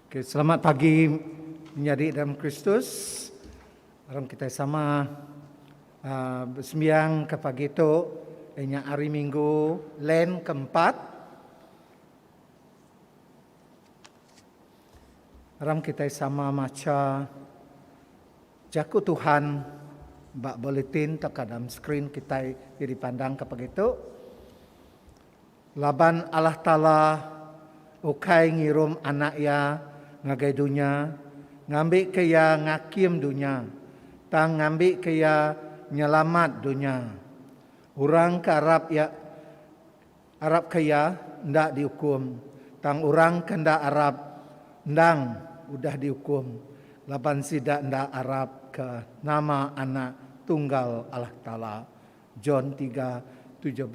Okay, selamat pagi menyadi dalam Kristus. Aram kita sama uh, bersembiang ke pagi tu ianya hari Minggu Lent keempat. Aram kita sama maca jaku Tuhan ba bulletin tauka dalam skrin kita ti dipandang ke pagi tu. Laban Allah Taala ukai ngirum Anak Iya ngagai dunya ngambika Iya ngakim dunya, tang ngambika Iya nyelamat dunya. Orang ke arap Iya, arapka Iya enda diukum, tang orang ke enda arap endang udah diukum, laban sida enda arapka nama Anak Tunggal Allah Taala. John tiga, 17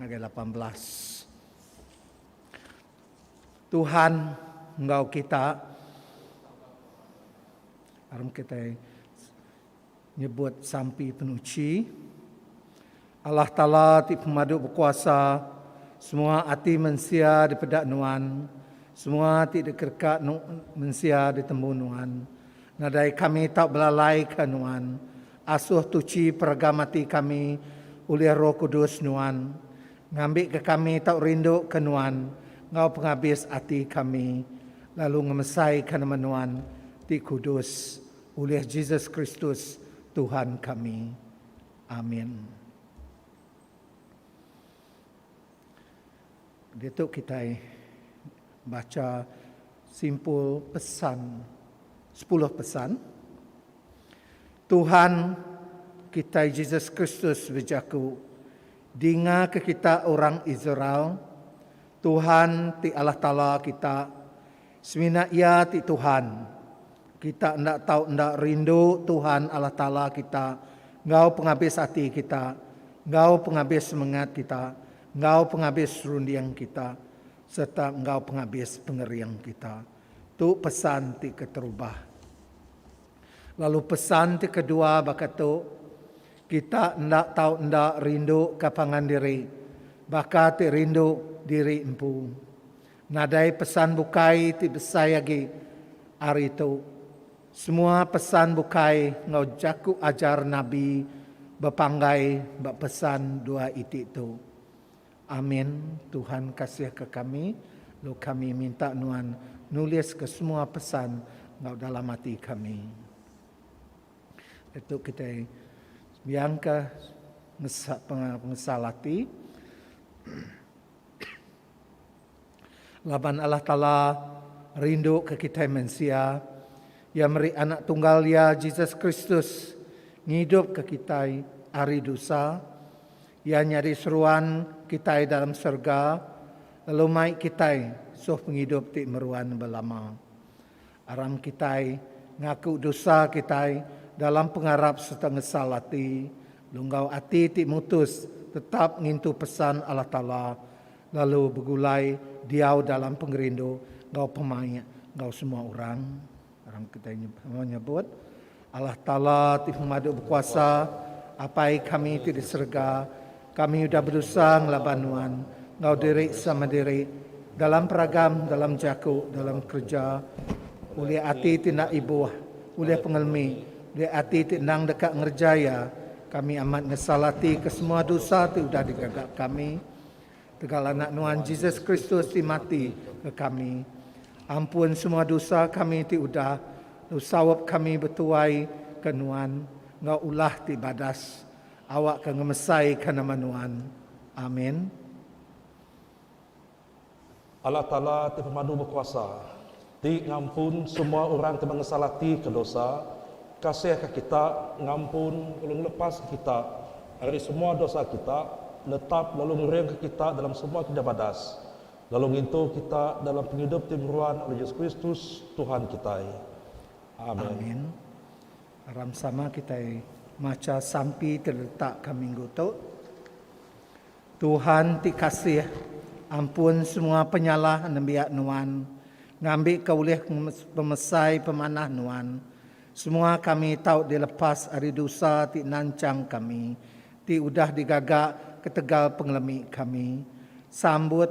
ngagai 18. Tuhan enggau kita. Aram kita nyebut sampi penuchi. Allah Taala ti pemadu bekuasa, semua ati mensia dipeda nuan, semua ti dikereka mensia ditemu nuan. Nadai kami tau belalaika nuan. Asuh tuchi peragam ati kami ulih Roh Kudus Nuan, ngambika kami tau rinduka Nuan enggau pengabis ati kami, lalu ngemesaika nama Nuan ti kudus, ulih Jesus Kristus Tuhan kami. Amin. Ditu kitai bacha simpul pesan sepuluh pesan. Tuhan kitai Jesus Kristus bejaku, Dinga ke kita orang Israel, Tuhan ti Allah Taala kita, semina Iya ti Tuhan. Kita enda tau enda rindu Tuhan Allah Taala kita enggau pengabis ati kita, enggau pengabis semengat kita, enggau pengabis runding kita, sereta enggau pengabis pengering kita. Tu pesan ti keterubah. Lalu pesan ti kedua baka tu, Kita enda tau enda rinduka pangan diri baka ti rindu diri empu. Nadai pesan bukai ti besai agi ari tu. Semua pesan bukai enggau jaku ajar nabi bepanggai ba pesan dua iti tu. Amin Tuhan kasih ke kami lalu kami minta nuan nulis ke semua pesan enggau dalam ati kami. Ditu kitai sembiang ke pengesal ati laban Allah Taala rindu ke kitai mensia iya meri anak tunggal iya Jesus Kristus ngidup ke kitai ari dosa. Iya nyadi seruan kitai dalam serega lalu mai kitai suh pengidup ti meruan belama. Aram kitai ngaku dosa kitai dalam pengarap sereta ngesal ati, lalu enggau ati ti mutus tetap ngintu pesan Allah Taala lalu begulai diau dalam pengerindu enggau pemaik enggau semua orang. Aram kitai nyebut, Allah Taala ti Pemadu Bekuasa, Apai kami ti di serega, kami udah bedosa ngelaban Nuan enggau diri sama diri, dalam peragam, dalam jaku, dalam kereja, ulih ati ti enda ibuh, ulih pengelemi, ulih ati ti endang deka ngereja iya, kami amat ngesal ati ke semua dosa ti udah digaga kami. Tegal Anak Nuan Jesus Kristus ti mati ke kami. Ampun semua dosa kami ti udah, lalu saup kami betuai ke Nuan enggau ulah ti badas, awakka ngemesaika nama Nuan. Amin. Allah Taala ti pemadu bekuasa, ti ngampun semua orang ti mengesal ati ke dosa, kasihka kita, ngampun lalu ngelepaska kita ari semua dosa kita, netap lalu ngeringka kita dalam semua kereja badas, lalu ngintu kita dalam pengidup ti meruan oleh Jesus Kristus, Tuhan kitai. Amen. Amin. Aram sama kitai macha sampi ti diletakka minggu tu. Tuhan ti kasih, ampun semua penyalah nembiak Nuan, ngambika ulih pemesai pemanah Nuan, semua kami tau dilepas ari dosa ti nanchang kami, ti udah digaga ketegal pengelemi kami. Sambut.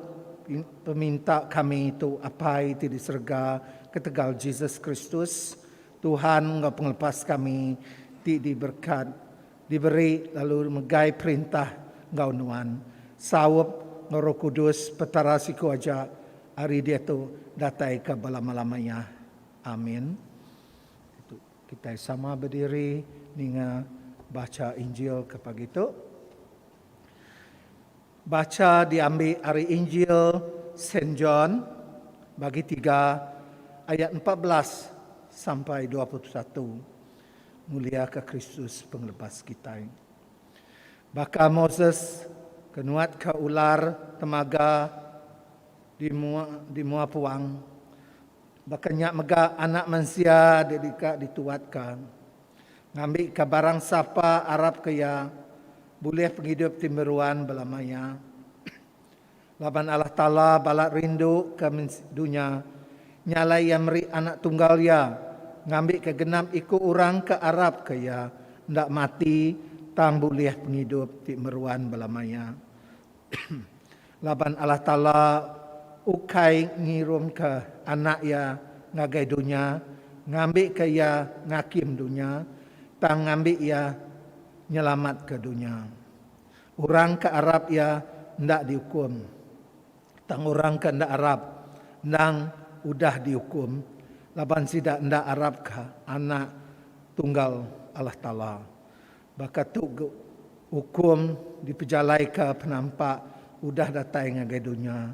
peminta kami tu Apai ti di serega ketegal Jesus Kristus, Tuhan enggau Pengelepas kami ti diberkat, diberi lalu megai perintah enggau Nuan. Saup enggau Roh Kudus Petara siku aja ari diatu datai ke belama-lama iya. Amin. Itu kitai sama bediri ninga bacha Injil ke pagi tu. Bacha diambi ari Injil Saint John bagi tiga ayat 14 sampai 21. Muliaka Kristus pengelepas kitai. Baka Moses ke nuatka ular temaga di mua di mua puang, baka nya mega Anak Mensia deka dituatka. Ngambika barang sapa arapka Iya, bulih pengidup ti meruan belama iya. Laban Allah Taala balat rindu ke dunya, nya alai Iya meri Anak Tunggal Iya, ngambika genap iku orang ke arapka Iya enda mati tang bulih pengidup ti meruan belama iya. Laban Allah Taala ukai ngirumka Anak Iya ngagai dunya ngambika Iya ngakim dunya, tang ngambi Iya nyelamatka dunya. Orang ke arap Iya enda diukum. Tang orang ke enda arap endang udah diukum laban sida enda arapka Anak Tunggal Allah Taala. Baka tu ga ukum dipejalaika penampak udah datai ngagai dunya.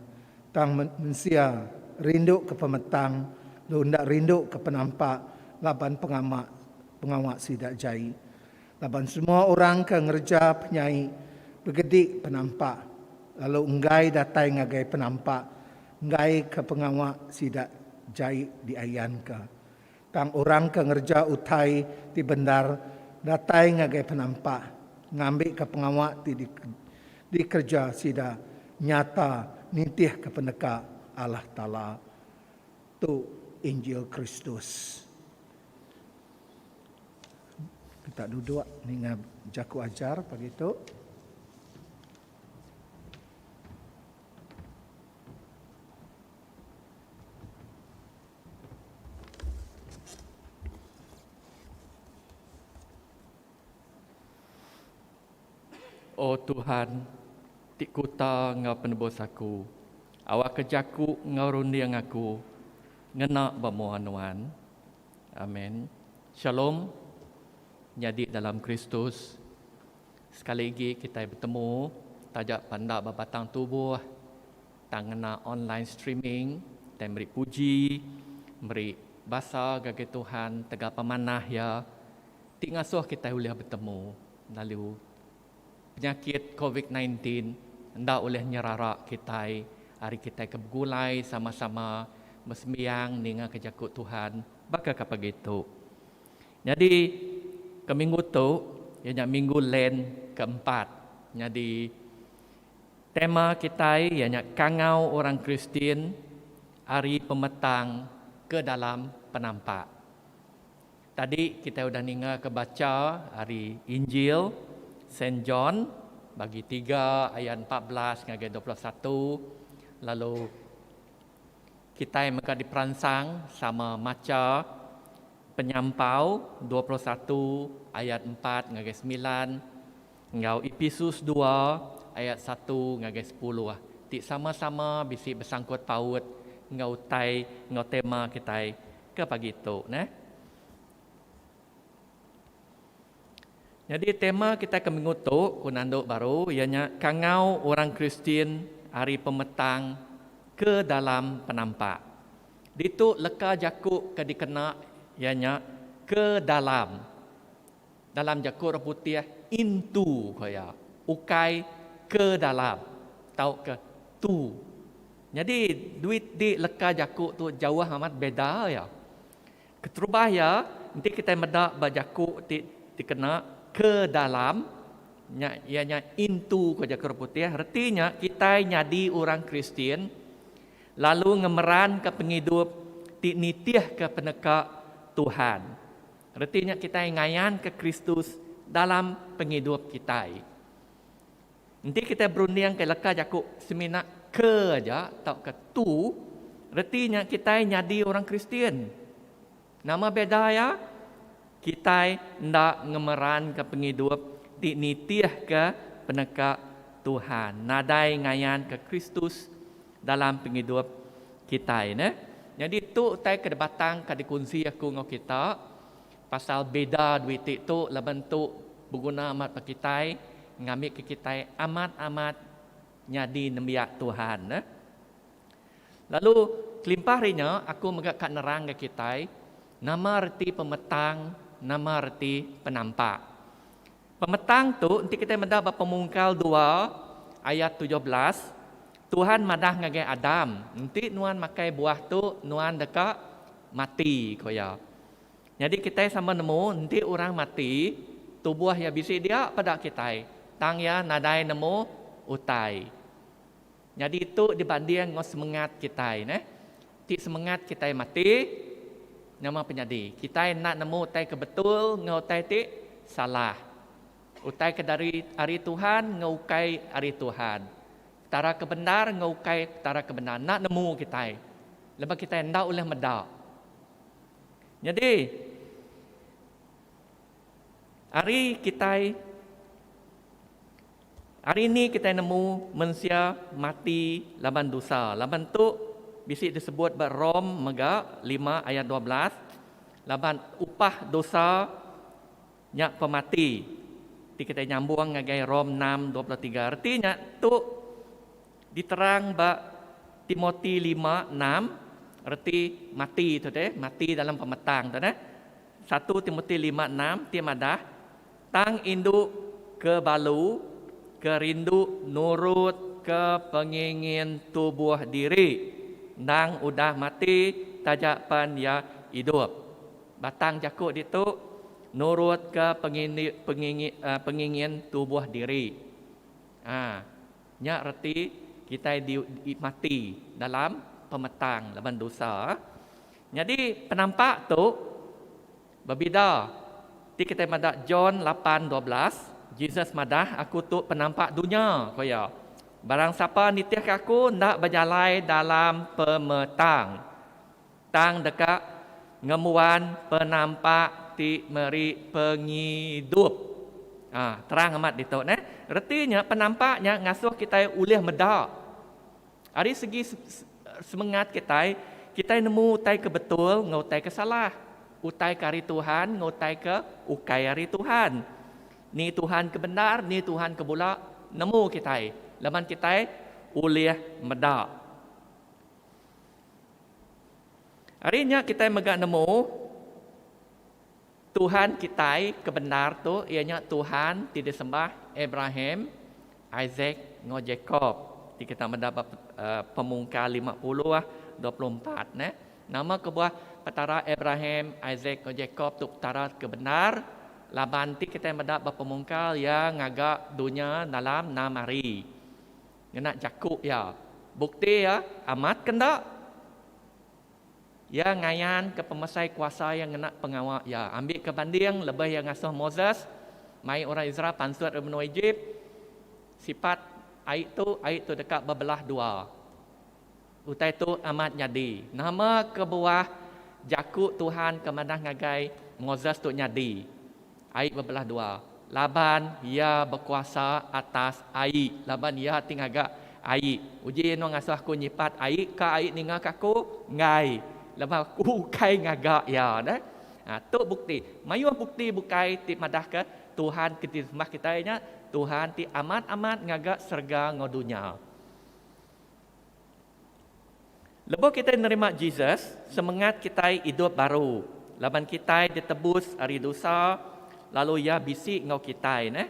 Tang mensia rindu ke pemetang lalu enda rindu ke penampak laban pengama pengawa sida jai. Laban semua orang ke ngereja penyai begedi penampak lalu enggai datai ngagai penampak enggai ke pengawa sida jai diayanka. Tang orang ke ngereja utai ti bendar datai ngagai penampak ngambika pengawa ti dikereja sida nyata nitihka peneka Allah Taala. Tu Injil Kristus. Kita duduk ninga jaku ajar pagi tu. O Tuhan, ti kuta enggau penebus aku, awakka jaku enggau runding aku ngena ba mua Nuan. Amen. Shalom. Nyadi dalam Kristus. Sekali agi kitai betemu taja pan enda ba batang tubuh. Tang ngena online streaming tai meri puji, meri basa ngagai Tuhan tegal pemanah Iya ti ngasuh kitai ulih betemu lalu penyakit covid 19 enda ulih nyerara kitai ari kitai ke begulai sama-sama besembiang ningaka jaku Tuhan baka ke pagi tu. Nyadi ke minggu tu iya nya minggu Lent ke empat nyadi Tema kitai iya nya kangau orang Kristian ari pemetang ke dalam penampak. Tadi kitai udah ninga ke bacha ari Injil Saint John bagi tiga ayat 14 ngagai 21 lalu kitai mega diperansang sama macha Penyampau 21 ayat 4 ngagai 9 enggau Episus dua ayat satu ngagai sepuluh ti sama-sama bisi besangkut paut enggau utai enggau tema kitai ke pagi tu neh. Nyadi tema kitai ke minggu tu ku nandu baru iya nya kangau orang Kristian ari pemetang ke dalam penampak. Ditu leka jaku ke dikena iya nya ke dalam. Dalam jaku orang putih into ko iya, ukai ke dalam tauka to. Nyadi duit di leka jaku tu jauh amat beda iya. Keterubah iya enti kitai meda ba jaku ti dikena ke dalam nya iya nya into ko jaku orang putih reti nya kitai nyadi orang Kristian lalu ngemeranka pengidup ti nitihka peneka Tuhan. Reti nya kitai ngayanka Kristus dalam pengidup kitai. Enti kitai berundingka leka jaku semina ke aja tauka tu, reti nya kitai nyadi orang Kristian. Nama beda iya? Kitai enda ngemeranka pengidup ti nitihka peneka Tuhan, nadai ngayanka Kristus dalam pengidup kitai neh. Nyadi tu utai ke dibatang ka dikunsi aku enggau kita pasal beda duit ti tu laban tu beguna amat ba kitai ngambika kitai amat-amat nyadi nembiak Tuhan neh. Lalu kelimpah ari nya aku mega ka nerang ga kitai nama reti pemetang nama reti penampak. Pemetang tu enti kitai meda ba Pemungkal dua ayat 17, Tuhan madah ngagai Adam, enti nuan makai buah tu nuan deka mati, ku iya. Nyadi kitai sama nemu enti orang mati tubuh iya bisi dia peda kitai tang iya nadai nemu utai. Nyadi tu dibanding enggau semengat kitai neh. Ti semengat kitai mati, nama penyadi? Kitai enda nemu utai ke betul enggau utai ti salah. Utai ke dari ari Tuhan enggau ukai ari Tuhan. Petara ke bendar enggau ukai petara ke bendar enda nemu kitai laban kitai enda ulih meda. Nyadi ari kitai Ari ni kitai nemu mensia mati laban dosa? Laban tu bisi disebut ba Rom mega lima ayat 12, laban upah dosa nya pemati. Ti kitai nyambung ngagai Rom enam 23. Reti nya tu diterang ba Timoti lima enam, reti mati tu deh, mati dalam pemetang tu deh. Satu Timoti lima enam ti madah, Tang indu ke balu ke rindu nurut ke pengingin tubuh diri endang udah mati taja pen iya idup. Batang jaku ditu nurut ke pengingin tubuh diri. Ha, nya reti kitai di mati dalam pemetang laban dosa. Nyadi penampak tu bebida ti kitai meda John lapan 12, Jesus madah aku tu penampak dunya, ku iya. Barang sapa nitihka aku enda bejalai dalam pemetang, tang deka ngembuan penampak ti meri pengidup. Ha, terang amat ditu neh. Reti nya penampak nya ngasuh kitai ulih meda. Ari segi semengat kitai, kitai nemu utai ke betul enggau utai ke salah, utai ke ari Tuhan enggau utai ke ukai ari Tuhan. Ni Tuhan ke bendar, ni Tuhan ke bula, nemu kitai laban kitai ulih meda. Ari nya kitai mega nemu Tuhan kitai ke bendar tu iya nya Tuhan ti disembah Abraham, Isaac enggau Jacob ti kita meda ba Pemungkal 50, 24 neh. Nama kebuah Petara Abraham, Isaac enggau Jacob tu Petara ke bendar? Laban ti kitai meda ba Pemungkal iya ngaga dunya dalam enam hari. Ngena jaku iya. Bukti iya amat ke enda? Iya ngayanka pemesai kuasa iya ngena pengawa iya. Ambika banding, lebuh iya ngasuh Moses mai orang Israel pansut ari menua Ejip, sipat ai tu, ai tu deka bebelah dua. Utai tu amat nyadi. Nama kebuah jaku Tuhan ke madah ngagai Moses tu nyadi? Ai bebelah dua. Laban iya bekuasa atas ai. Laban iya ti ngaga ai. Uji eno ngasuh aku nyipat ai ka ai ninga ka aku? Enggai. Laban aku ukai ngaga iya deh. Ha, tu bukti. Mayuh bukti bukai ti madahka Tuhan ke disembah kitai nya Tuhan ti amat-amat ngaga serega enggau dunya. Lebuh kitai nerima Jesus, semengat kitai idup baru laban kitai ditebus ari dosa lalu iya bisi enggau kitai neh,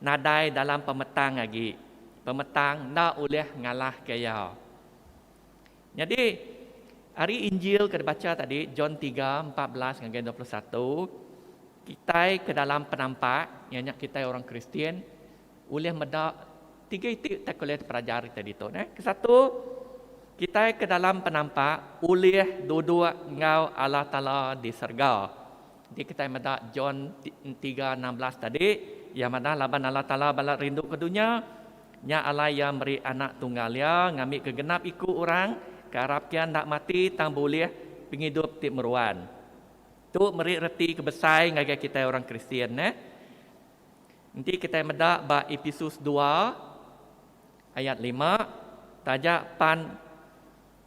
nadai dalam pemetang agi. Pemetang enda ulih ngalahka iya. Nyadi, ari Injil ke dibacha tadi, John tiga, 14 ngagai 21, kitai ke dalam penampak, iya nya kitai orang Kristian, ulih meda tiga iti utai ke ulih dipelajar kitai ditu neh. Kesatu, kitai ke dalam penampak ulih duduk enggau Allah Taala di serega. Enti kitai meda John 3:16 tadi, iya madah laban Allah Taala balat rindu ke dunya, Nya alai Iya meri Anak Tunggal Iya ngambika genap iku orang ke arapka Iya enda mati tang bulih pengidup ti meruan. Tu meri reti ke besai ngagai kitai orang Kristian neh. Enti kitai meda ba Episus dua ayat lima, taja pan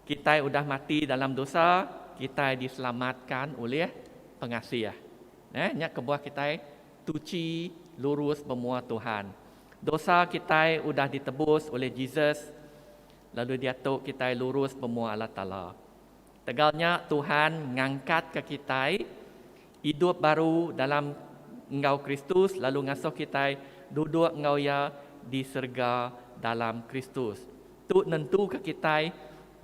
kitai udah mati dalam dosa, kitai diselamatka ulih pengasih. Neh, nya kebuah kitai tuchi lurus ba mua Tuhan. Dosa kitai udah ditebus ulih Jesus, lalu diatu kitai lurus ba mua Allah Taala. Tegal nya Tuhan ngangkatka kitai idup baru dalam enggau Kristus lalu ngasuh kitai duduk enggau Iya di serega dalam Kristus. Tu nentuka kitai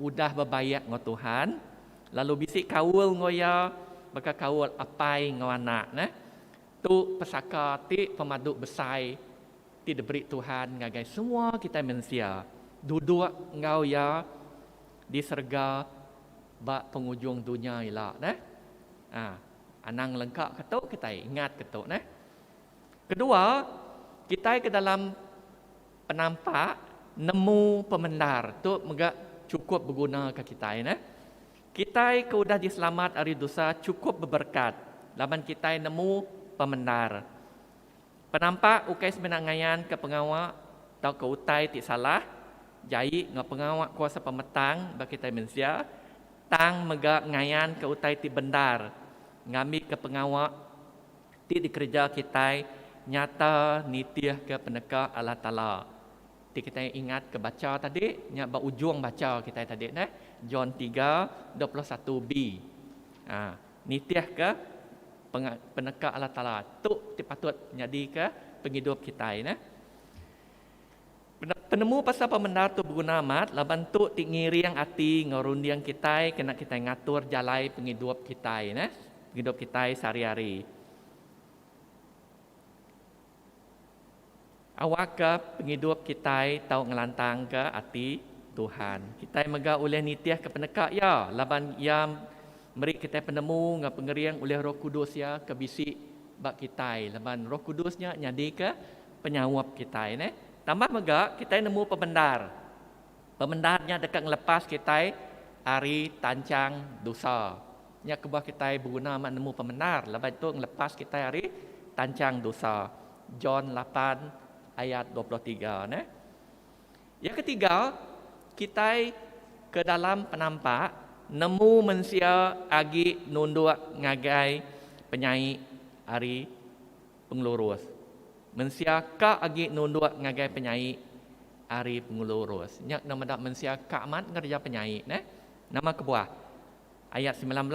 udah bebaik enggau Tuhan lalu bisi kaul enggau Iya baka kaul apai enggau anak. Neh. Tu pesaka ti pemadu besai ti diberi Tuhan ngagai semua kitai mensia, duduk enggau Iya di serega ba pengujung dunya ila neh. Ha, anang ngelengka ke tu kitai, ingat ke tu neh. Kedua, kitai ke dalam penampak nemu pemendar tu mega chukup beguna ke kitai neh. Kitai ke udah diselamat ari dosa chukup beberekat laban kitai nemu pemendar. Penampak ukai semina ngayanka pengawa tauka utai ti salah, jai enggau pengawa kuasa pemetang ba kitai mensia, tang mega ngayanka utai ti bendar ngambika pengawa ti dikereja kitai nyata nitihka peneka Allah Taala. Ti kitai ingat ke bacha tadi nya ba ujung bacha kitai tadi neh John tiga 21 b. Ha, nitih ke peneka Allah Taala tu ti patut nyadi ke pengidup kitai neh. Penemu pasal pemendar tu beguna amat laban tu ti ngiring ati enggau runding kitai kena kitai ngatur jalai pengidup kitai neh, pengidup kitai sehari-hari. Awakka pengidup kitai tau ngelantangka ati Tuhan. Kitai mega ulih nitihka peneka Iya laban Iya meri kitai penemu enggau pengering ulih Roh Kudus Iya ke bisi ba kitai laban Roh Kudus nya nyadika penyaup kitai neh. Tambah mega kitai nemu pemendar. Pemendar nya deka ngelepas kitai ari tanchang dosa. Nya kebuah kitai beguna amat nemu pemendar laban tu ngelepas kitai ari tanchang dosa. John lapan ayat 23 neh. Yang ketiga, kitai ke dalam penampak nemu mensia agi nunduk ngagai penyai ari pengelurus. Mensia ka agi nunduk ngagai penyai ari pengelurus. Nya kena meda mensia ka amat ngereja penyai neh. Nama kebuah? Ayat 19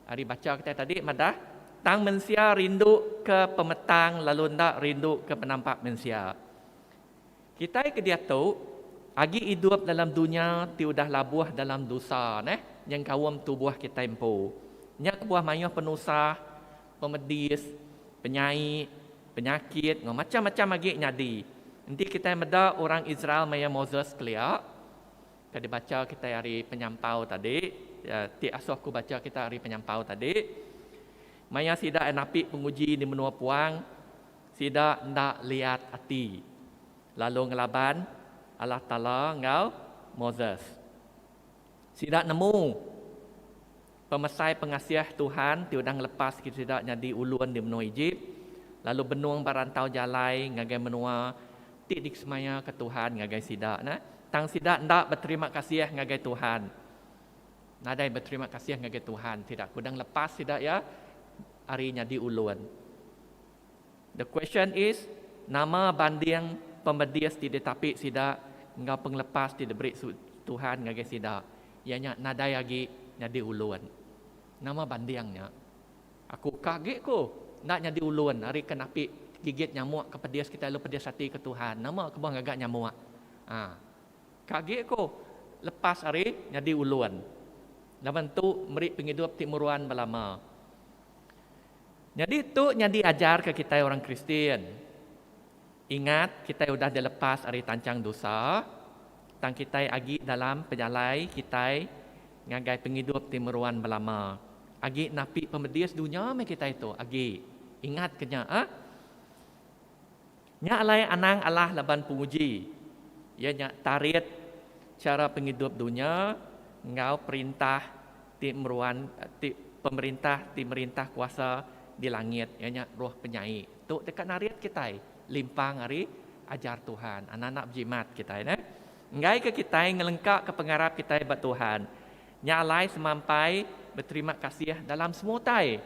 ari bacha kitai tadi madah, Tang mensia rindu ke pemetang lalu enda rindu ke penampak mensia. Kitai ke diatu agi idup dalam dunya ti udah labuh dalam dosa neh, nyengkaum tubuh kitai empu. Nya kebuah mayuh penusah, pemedis, penyai, penyakit enggau macham-macham agi nyadi. Enti kitai meda orang Israel maya Moses kelia, Ke dibacha kitai ari penyampau tadi, ti asuh aku bacha kita ari penyampau tadi, maya sida napi penguji di menua puang, sida enda liat ati lalu ngelaban Allah Taala enggau Moses. Sida nemu pemesai pengasih Tuhan ti udah ngelepaska sida nyadi ulun di menua Ejip, lalu benung ba rantau jalai ngagai menua ti disemayaka Tuhan ngagai sida ne. Tang sida enda beterima kasih ngagai Tuhan. Nadai beterima kasih ngagai Tuhan sida ke udah ngelepas sida iya ari nyadi ulun. The question is, nama banding pemedis ti ditapi sida enggau pengelepas ti diberi Tuhan ngagai sida, iya nya nadai agi nyadi ulun. Nama banding nya? Aku ka agi ku enda nyadi ulun ari ke napi gigit nyamuk ke pedis kitai lalu pedis ati ke Tuhan. Nama kebuah ngaga nyamuk? Ha. Ka agi ku lepas ari nyadi ulun. Laban tu meri pengidup ti meruan belama. Nyadi tu nyadi ajar ke kitai orang Kristian. Ingat kitai udah dilepas ari tanchang dosa, tang kitai agi dalam pejalai kitai ngagai pengidup ti meruan belama. Agi napi pemedis dunya meh kitai tu agi. Ingat ke nya ah. Nya alai anang alah laban penguji, iya nya tarit chara pengidup dunya enggau perintah ti meruan ti pemerintah ti merintah kuasa di langit iya nya roh penyai. Tu deka narit kitai limpang ari ajar Tuhan. Anak anak bejimat kitai neh. Enggai ke kitai ngelengka ke pengarap kitai ba Tuhan. Nya alai semampai beterima kasih dalam semua utai.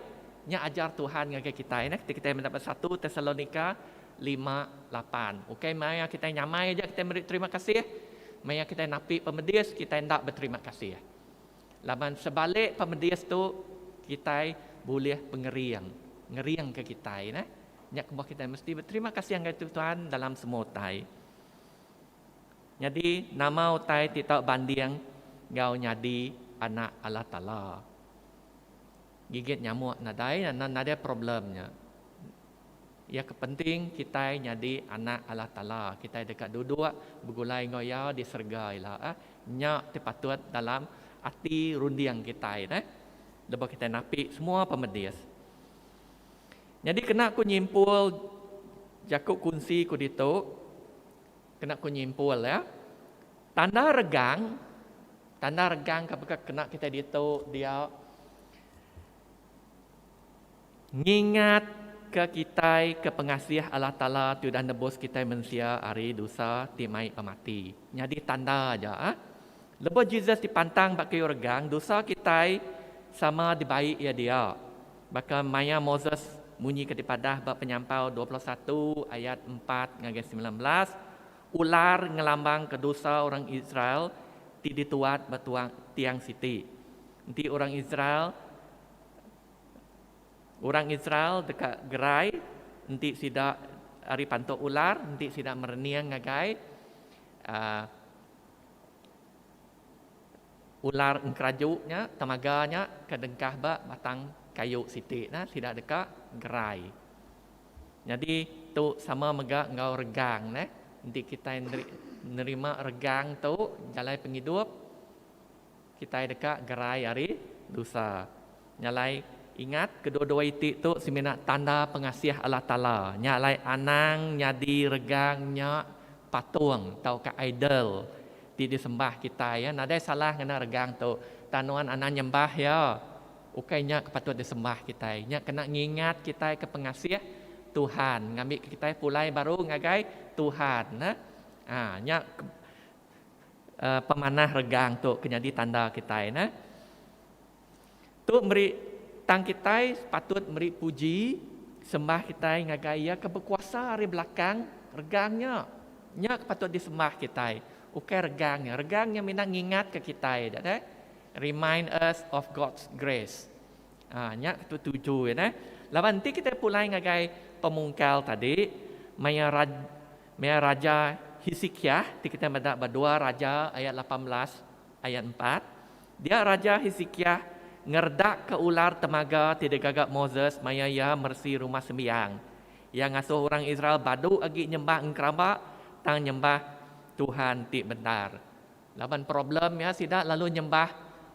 Nya ajar Tuhan ngagai kitai neh ti kitai meda ba satu Tesalonika lima lapan. Ukai maya kitai nyamai aja kitai meri terima kasih, maya kitai napi pemedis kitai enda beterima kasih. Laban sebalik pemedis tu kitai bulih pengering, ngeringka kitai neh. Nya kebuah kitai mesti beterima kasih ngagai Tuhan dalam semua utai. Nyadi nama utai ti tau banding enggau nyadi anak Allah Taala. Gigit nyamuk nadai nadai problem nya. Iya ke penting kitai nyadi anak Allah Taala. Kitai deka duduk begulai enggau Iya di serega ila. Nya ti patut dalam ati runding kitai neh. Lebuh kitai napi semua pemedis. Nyadi kena ku nyimpul jaku kunsi ku ditu, kena ku nyimpul ya. Tanda regang, tanda regang ke baka kena kitai ditu dia Ngingat ke kitai ke pengasih Allah Taala ti udah nebus kitai mensia ari dosa ti mai pemati. Nyadi tanda aja ah. Lebuh Jesus dipantang ba kayu regang, dosa kitai sama dibai iya dia. Baka maya Moses munyi ke dipadah ba Penyampau 21 ayat empat ngagai 19, ular ngelambangka dosa orang Israel ti dituat ba tuang tiang siti. Enti orang Israel Orang Israel deka gerai enti sida ari pantuk ular enti sida merening ngagai uhh ular engkeraju nya temaga nya ke dengkah ba batang kayu siti ne sida deka gerai. Nyadi tu sama mega enggau regang ne enti kitai nerima regang tu jalai pengidup. Kitai deka gerai ari dosa. Nya alai, ingat, kedua-dua iti tu semina tanda pengasih Allah Taala. Nya alai anang nyadi regang nya patung tauka idol ti disembah kitai. Ya, nadai salah ngena regang tu. Tang nuan anang nyembah iya. Ukai nya ke patut disembah kitai. Nya kena ngingat kitai ke pengasih Tuhan ngambika kitai pulai baru ngagai Tuhan. Ha, nya Pemanah regang tu ke nyadi tanda kitai neh. Tu meri tang kitai patut meri puji sembah kitai ngagai iya ke bekuasa ari belakang regang nya. Nya ke patut disembah kitai, ukai regang nya. Regang nya mina ngingatka kitai aja neh. Remind us of God's grace. Ha, nya ke tuju iya neh. Laban enti kitai pulai ngagai pemungkal tadi maya Maya Raja Hesekiah ti kitai meda ba Dua Raja ayat 18 ayat empat, dia Raja Hesekiah ngeredakka ular temaga ti digaga Moses maya iya meresi Rumah Sembiang. Iya ngasuh orang Israel badu agi nyembah engkeramba tang nyembah Tuhan ti bendar. Laban problem iya sida lalu nyembah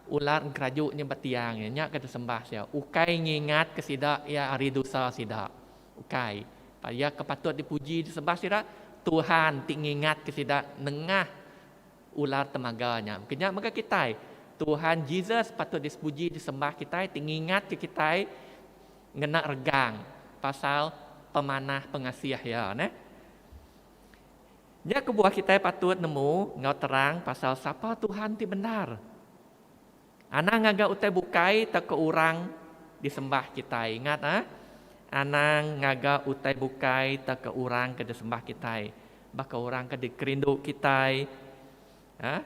ular engkeraju nya ba tiang iya nya ke disembah sida. Ukai ngingatka sida iya ari dosa sida. Ukai. Iya ke patut dipuji disembah sida, Tuhan ti ngingatka sida nengah ular temaga nya. Ke nya mega kitai, Tuhan Jesus patut disepuji disembah kitai ti ngingatka kitai ngena regang pasal pemanah pengasih iya neh. Nya kebuah kitai patut nemu enggau terang pasal sapa Tuhan ti bendar. Anang ngaga utai bukai tauka orang disembah kitai. Ingat ah. Anang ngaga utai bukai tauka orang ke disembah kitai. Baka orang ke dikerindu kitai, ah,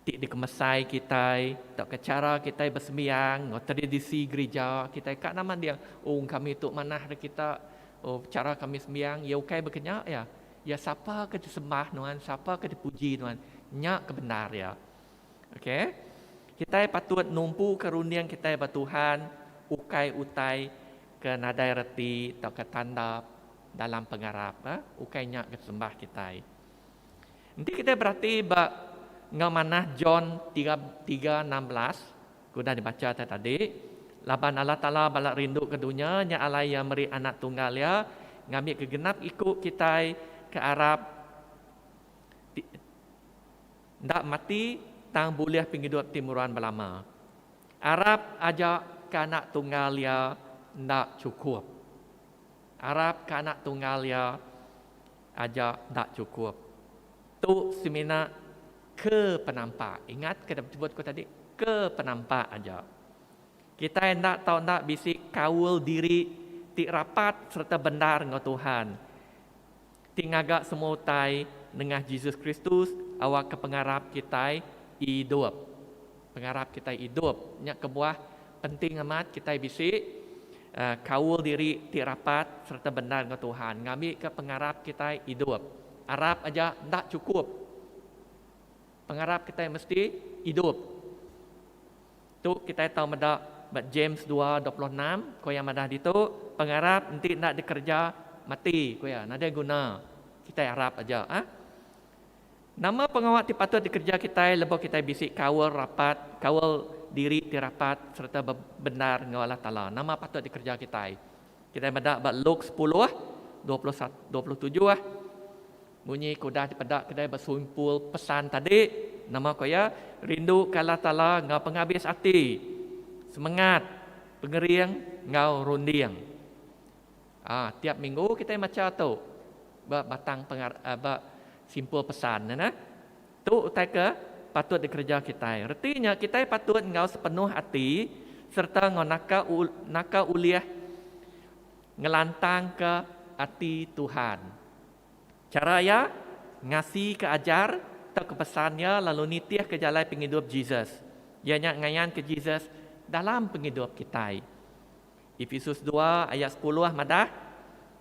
ti dikemesai kitai tauka chara kitai besembiang enggau tradisi gerija kitai ka nama dia oh kami tu manah ari kita oh chara kami sembiang iya ukai baka nya iya. Iya sapa ke disembah nuan, sapa ke dipuji nuan, nya ke bendar iya. Okey. Kitai patut numpuka runding kitai ba Tuhan ukai utai ke nadai reti tauka tanda dalam pengarap. Ukai nya ke disembah kitai. Enti kitai berati ba enggau manah John 3:16 ke udah dibacha tai tadi, laban Allah Taala bala rinduka dunya nya alai Iya meri Anak Tunggal Iya. Ngambika genap iku kitai ke arap ti enda mati tang bulih pengidup ti meruan belama. Arap aja ke anak tunggal iya enda chukup. Arap ke anak tunggal iya aja enda chukup. Tu semina ke penampak. Ingat ke sebut ku tadi, ke penampak aja. Kitai enda tau enda bisi kaul diri ti rapat sereta bendar enggau Tuhan, ti ngaga semua utai nengah Jesus Kristus awakka pengarap kitai idup. Pengarap kitai idup. Nya kebuah penting amat kitai bisi kaul diri ti rapat sereta bendar enggau Tuhan ngambika pengarap kitai idup. Arap aja enda chukup. Pengarap kitai mesti idup. Tu kitai tau meda ba James 2:26, ko iya madah ditu, pengarap enti enda dikereja mati, ko iya, nadai guna kitai arap aja. Ah. Nama pengawa ti patut dikereja kitai lebuh kitai bisi kaul rapat, kaul diri ti rapat sereta bebendar enggau Allah Taala? Nama patut dikereja kitai? Kitai meda ba Luke sepuluh, 21, 27. Munyi ke udah dipeda kedai besumpul pesan tadi, nama ku iya, rindu ke Allah Taala enggau pengabis ati, semengat, pengering enggau runding. Aa tiap minggu kitai macha tu ba batang pengar ba simpul pesan ne nah. Tu utai ke patut dikereja kitai. Reti nya kitai patut enggau sepenuh ati sereta enggau naka naka ulih ngelantangka ati Tuhan. Chara iya, ngasika ajar tauka pesan iya lalu nitihka jalai pengidup Jesus, iya nya ngayanka Jesus dalam pengidup kitai. Epesus dua ayat sepuluh madah,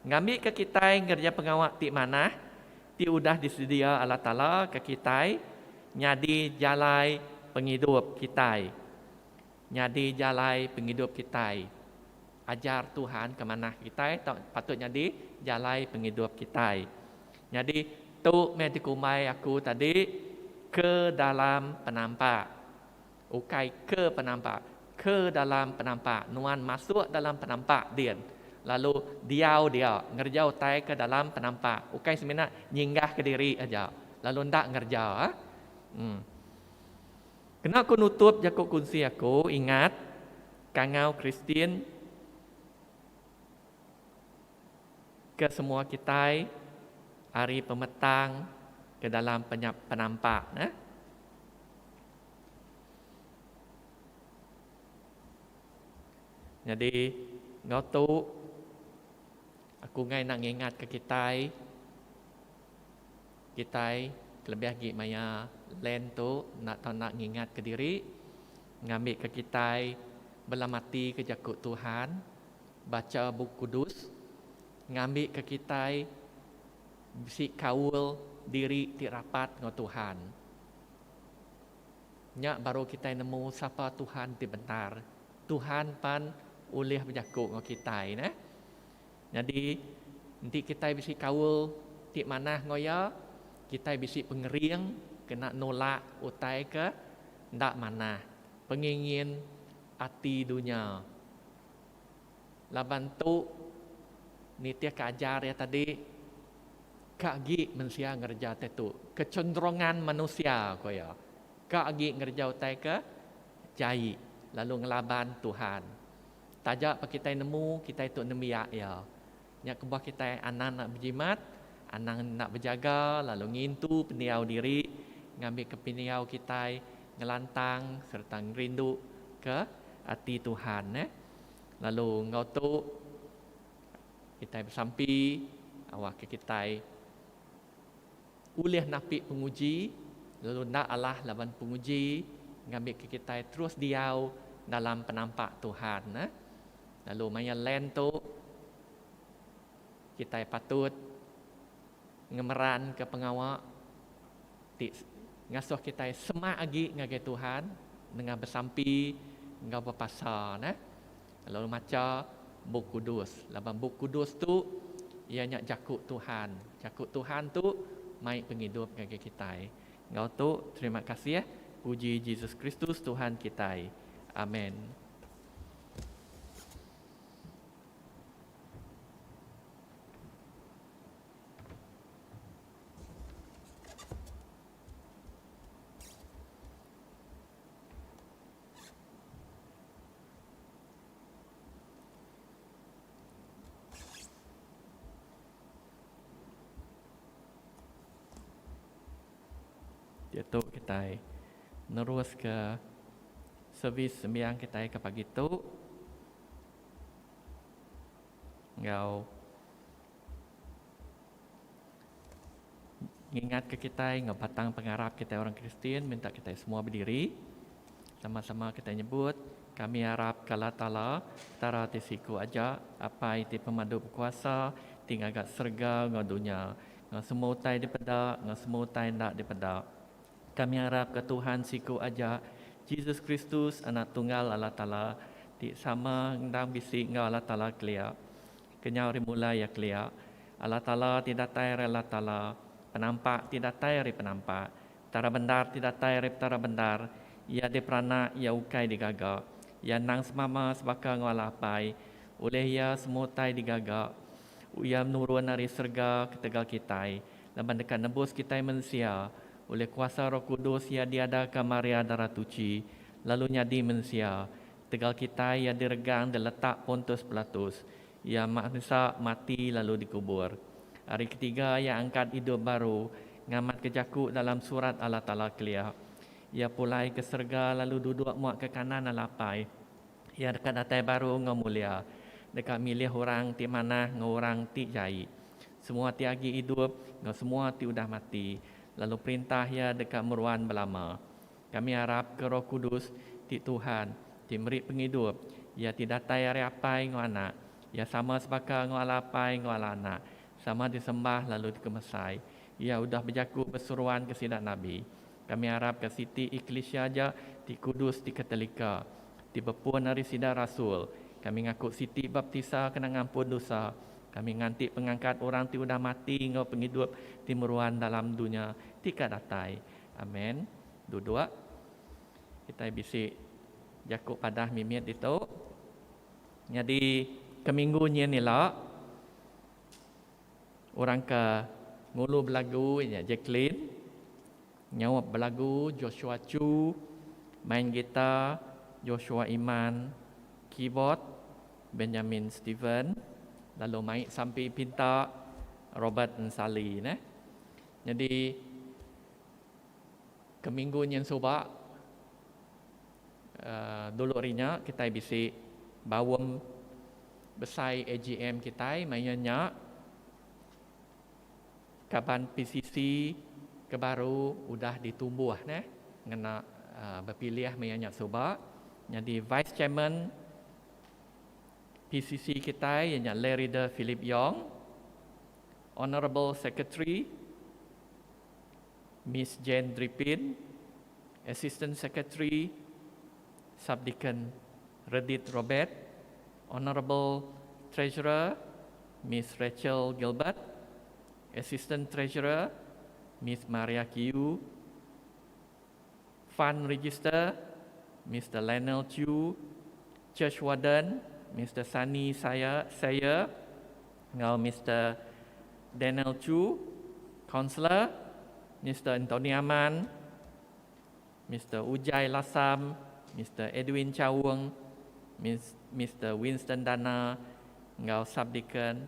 Ngambika kitai ngereja pengawa ti manah ti udah disedia Allah Taala ke kitai nyadi jalai pengidup kitai. Nyadi jalai pengidup kitai. Ajar Tuhan ke manah kitai tau patut nyadi jalai pengidup kitai. Nyadi tu meh dikumbai aku tadi ke dalam penampak. Ukai ke penampak, ke dalam penampak. Nuan masuk dalam penampak din lalu diau dia ngereja utai ke dalam penampak. Ukai semina nyinggah kediri aja lalu enda ngereja. Em. Kena ku nutup jaku kunsi aku ingat kangau Kristian ke semua kitai ari pemetang ke dalam penampak ne. Nyadi enggau tu aku enggai enda ngingat ke kitai Kitai kelebih agi maya Lent tu enda tau enda ngingatka diri ngambika kitai belamatika jaku Tuhan, bacha Bup Kudus, ngambika kitai bisi kaul diri ti rapat enggau Tuhan. Nya baru kitai nemu sapa Tuhan ti bendar. Tuhan pan ulih bejaku enggau kitai neh. Nyadi, enti kitai bisi kaul ti manah enggau Iya, kitai bisi pengering kena nulak utai ke enda manah, pengingin ati dunya. Laban tu, nitihka ajar iya tadi, ka agi mensia ngereja utai tu. Kecenderungan manusia, ku iya, ka agi ngereja utai ke jai lalu ngelaban Tuhan. Taja pa kitai nemu kitai tu nembiak iya. Nya kebuah kitai anang enda bejimat, anang enda bejaga lalu ngintu pendiau diri ngambika pendiau kitai ngelantang sereta ngerindu ke ati Tuhan. Lalu enggau tu kitai besampi awakka kitai ulih napi penguji lalu enda alah laban penguji ngambika kitai terus diau dalam penampak Tuhan. Lalu maya Lent tu kitai patut ngemeranka pengawa ti ngasuh kitai semak agi ngagai Tuhan nengah besampi enggau bepasa. Lalu macha Bup Kudus laban Bup Kudus tu iya nya jaku Tuhan. Jaku Tuhan tu mai pengidup ngagai kitai. Enggau tu terima kasih puji Jesus Kristus Tuhan kitai. Amen. Diatu kitai neruska servis sembiang kitai ke pagi tu enggau ngingatka kitai enggau batang pengarap kitai orang Kristian minta kitai semua bediri. Sama-sama kitai nyebut, Kami arap ke Allah Taala, Petara ti siku aja, Apai ti pemadu bekuasa, ti ngaga serega enggau dunya, enggau semua utai dipeda enggau semua utai enda dipeda. Kami arap ke Tuhan siku aja, Jesus Kristus, Anak Tunggal Allah Taala, ti sama endang bisi enggau Allah Taala kelia. Kenyau ari mula iya kelia, Allah Taala ti datai ari Allah Taala, penampak ti datai ari penampak, Petara bendar ti datai ari Petara bendar, iya diperanak, iya ukai digaga. Iya endang semama sebaka enggau Allah Apai. Ulih iya semua utai digaga. Iya nurun ari serega ketegal kitai, laban deka nebus kitai mensia. Ulih kuasa Roh Kudus iya diadaka Maria Dara Tuchi, lalu nyadi mensia. Tegal kitai iya diregang diletak Pontus Pilatus. Iya merinsa, mati lalu dikubur. Hari ketiga iya angkat idup baru, ngamatka jaku dalam surat Allah Taala kelia. Iya pulai ke serega lalu duduk muak ke kanan Allah Apai. Iya deka datai baru enggau mulia, deka milih orang ti manah enggau orang ti jai, semua ti agi idup enggau semua ti udah mati, lalu perintah iya deka meruan belama. Kami arap ke Roh Kudus ti Tuhan, ti meri pengidup, Iya ti datai ari Apai enggau Anak. Iya sama sebaka enggau Allah Apai enggau Allah Anak, sama disembah lalu dikemesai. Iya udah bejaku beseruan ke sida nabi. Kami arap ke siti eklisia aja ti kudus ti Katolika, ti bepun ari sida rasul. Kami ngaku siti baptisa kena ngampun dosa. Kami nganti pengangkat orang ti udah mati enggau pengidup ti meruan dalam dunya ti ka datai. Amen. Duduk. Kitai bisi jaku padah mimit ditu. Nyadi ke minggu nyin ila orang ke ngulu belagu iya nya Jacqueline, nyaup belagu Joshua Chu, main gitar Joshua Iman, keyboard Benjamin Steven lalu mai sampi pinta Robert Ensali neh. Nyadi ke minggu nyin suba uhh dulu ari nya kitai bisi baum besai AGM kitai maya nya kaban PCC ke baru udah ditumbuh neh ngena uhh bepilih maya nya suba nyadi vice chairman PCC kitai iya nya Larry De Philip Yong. Honourable Secretary, Miss Jane Dripin, Assistant Secretary, Subdeacon Redit Robert, Honourable Treasurer, Miss Rachel Gilbert, Assistant Treasurer, Miss Maria Kiu, Fund Register, Mister Lionel Chew, Church Warden, Mister Sunny Sayer Sayer enggau Mister Daniel Chew, Councillor, Mister Anthony Aman, Mister Ujai Lasam, Mister Edwin Chaung, Miss Mister Winston Dana enggau Subdeacon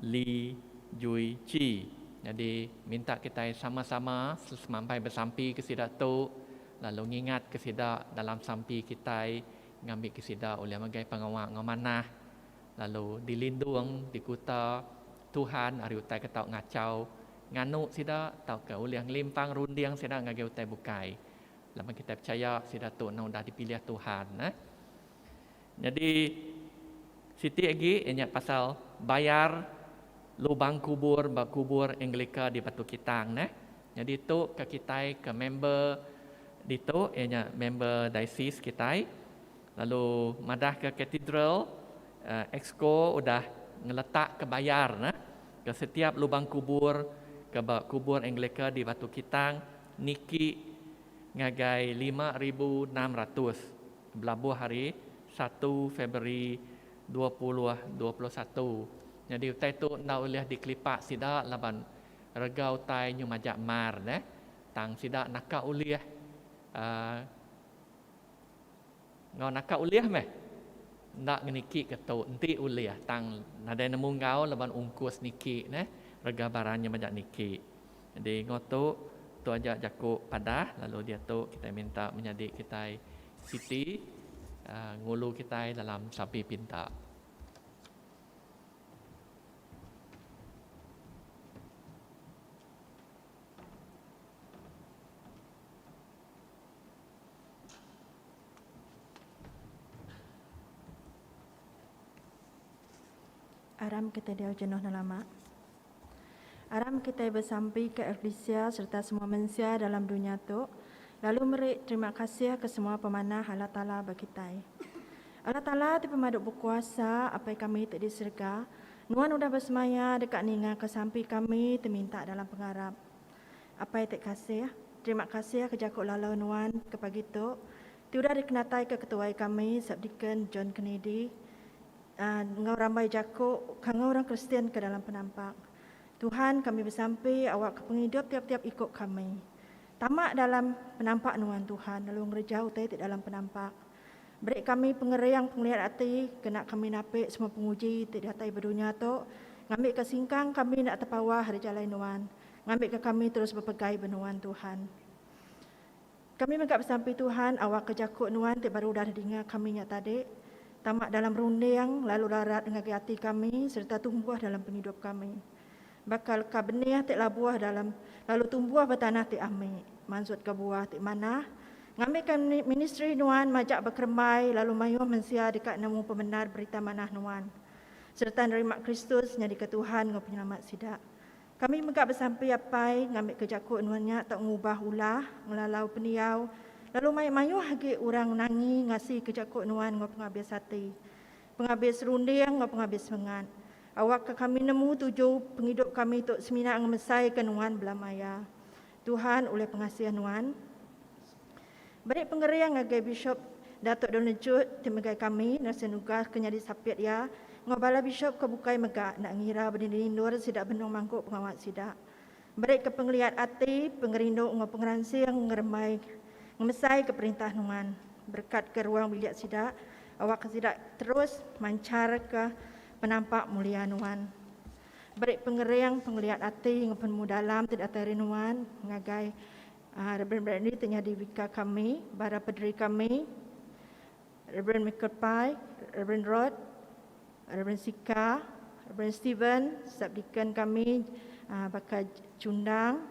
Lee Jui Chi. Nyadi minta kitai sama-sama semampai besampi ke sida tu lalu ngingat ke sida dalam sampi kitai ngambi ke sida ulih megai pengawa enggau manah lalu dilindung dikuta Tuhan ari utai ke tau ngachau nganu sida tauka ulih ngelimpang runding sida ngagai utai bukai laban kitai pechaya sida tu endang udah dipilih Tuhan. Nyadi siti agi iya nya pasal bayar lubang kubur ba kubur Anglika di Batu Kitang neh. Nyadi tu ke kitai ke member ditu iya nya member diocese kitai lalu madah ke cathedral exco udah ngeletak ke bayar neh ke setiap lubang kubur ke ba kubur Anglika di Batu Kitang niki ngagai 5600. Belabuh ari satu Februari 2021. Nyadi utai tu enda ulih dikelipak sida laban rega utai nyu majak mar neh. Tang sida naka ulih uhh enggau naka ulih meh enda ngeniki ke tu enti ulih tang nadai nemu enggau laban ungkus niki neh rega barang nyu majak niki. Nyadi enggau tu. Tu aja jaku padah lalu diatu kitai minta menyadi kitai Siti ngulu kitai dalam sampi pinta. Aram kitai diau jenuh enda lama. Aram kitai besampi ke eklisia sereta semua mensia dalam dunya tu, lalu meri terima kasih ke semua pemanah Allah Taala ba kitai. Allah Taala ti pemadu bekuasa, Apai kami ti di serega, Nuan udah besemaya deka ningaka sampi kami ti minta dalam pengarap. Apai ti kasih, terima kasih ke jaku lalau Nuan ke pagi tu, ti udah dikenataika ketuai kami, Subdeacon John Kennedy, Enggau rambai jaku kangau orang Kristian ke dalam penampak. Tuhan, kami besampi awakka pengidup tiap-tiap iku kami tama dalam penampak Nuan, Tuhan, lalu ngereja utai ti dalam penampak. Beri kami pengering pengeliat ati kena kami napi semua penguji ti datai ba dunya tu, ngambika singkang kami enda tepawah ari jalai Nuan, ngambika kami terus bepegai ba Nuan, Tuhan. Kami mega besampi Tuhan awakka jaku Nuan ti baru udah didinga kami nya tadi tama dalam runding lalu rarat ngagai ati kami sereta tumbuh dalam pengidup kami. Baka leka benih ti labuh dalam lalu tumbuh ba tanah ti ami, mansutka buah ti manah, ngambika ministri Nuan majak bekerembai lalu mayuh mensia deka nemu pemendar Berita Manah Nuan sereta nerima Kristus nyadika Tuhan enggau Penyelamat sida. Kami mega besampi Apai ngambika jaku nuan nya tau ngubah ulah, ngelalau pendiau, lalu mai mayuh agi orang nangi ngasika jaku nuan enggau pengabis ati, pengabis runding enggau pengabis semengat. Awakka kami nemu tuju pengidup kami tu semina ngemesaika nuan belama iya. Tuhan ulih pengasih nuan. Beri pengering ngagai Bishop Datuk Donald Jude ti megai kami neresa nugas ke nyadi sapit iya enggau bala bishop ke bukai mega enda ngira bediri endur sida benung mangku pengawa sida. Beri ke pengeliat ati, pengerindu enggau pengeransing ngerembai ngemesai ke perintah nuan. Berekat ke ruang bilik sida awakka sida terus manchar ke penampak mulia nuan. Beri pengering, pengeliat ati enggau penemu dalam ti datai ari nuan ngagai Reverend Bradley ti nyadi Vicar kami, bara pederi kami, Reverend Michael Pai, Reverend Rod, Reverend Sika, Reverend Steven, subdeacon kami baka Chundang,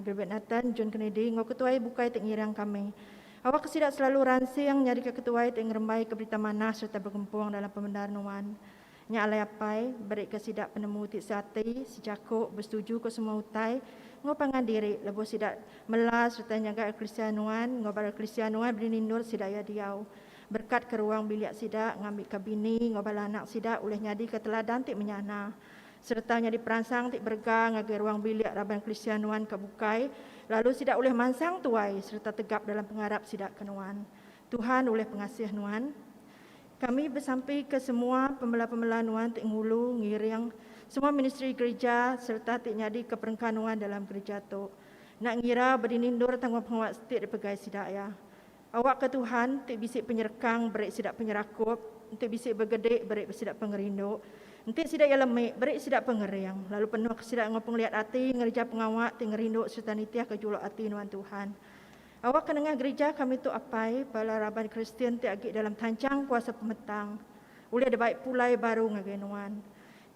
Gilbert Nathan, John Kennedy enggau ketuai bukai ti ngiring kami. Awakka sida selalu ransing nyadika ketuai ti ngerembaika berita manah sereta begempung dalam pemendar nuan. Nya alai Apai, berika sida penemu ti seati, sejaku, besetujuka semua utai, enggau pangan diri lebuh sida mela sereta nyaga eklisia Nuan enggau bala eklisia Nuan beri nindur sida iya diau. Berekatka ruang bilik sida ngambika bini enggau bala anak sida ulih nyadika teladan ti menyana sereta nyadi peransang ti berega ngagai ruang bilik raban eklisia Nuan ke bukai, lalu sida ulih mansang tuai sereta tegap dalam pengarap sida ke Nuan. Tuhan ulih pengasih Nuan. Kami besampi ke semua pemela-pemela nuan ti ngulu, ngiring, semua ministri gerija sereta ti nyadi ke perengka nuan dalam gerija tu. Enda ngira bedini endur tanggung pengawa ti dipegai sida iya. Awakka Tuhan ti bisi penyerekang beri sida penyerakup, enti bisi begedi beri sida pengerindu, enti sida iya lemi beri sida pengering, lalu penuhka sida enggau pengeliat ati ngereja pengawa ti ngerindu sereta nitihka juluk ati nuan Tuhan. Awakka nengah gerija kami tu Apai, bala raban Kristian ti agi dalam tanchang kuasa pemetang, ulih dibai pulai baru ngagai Nuan.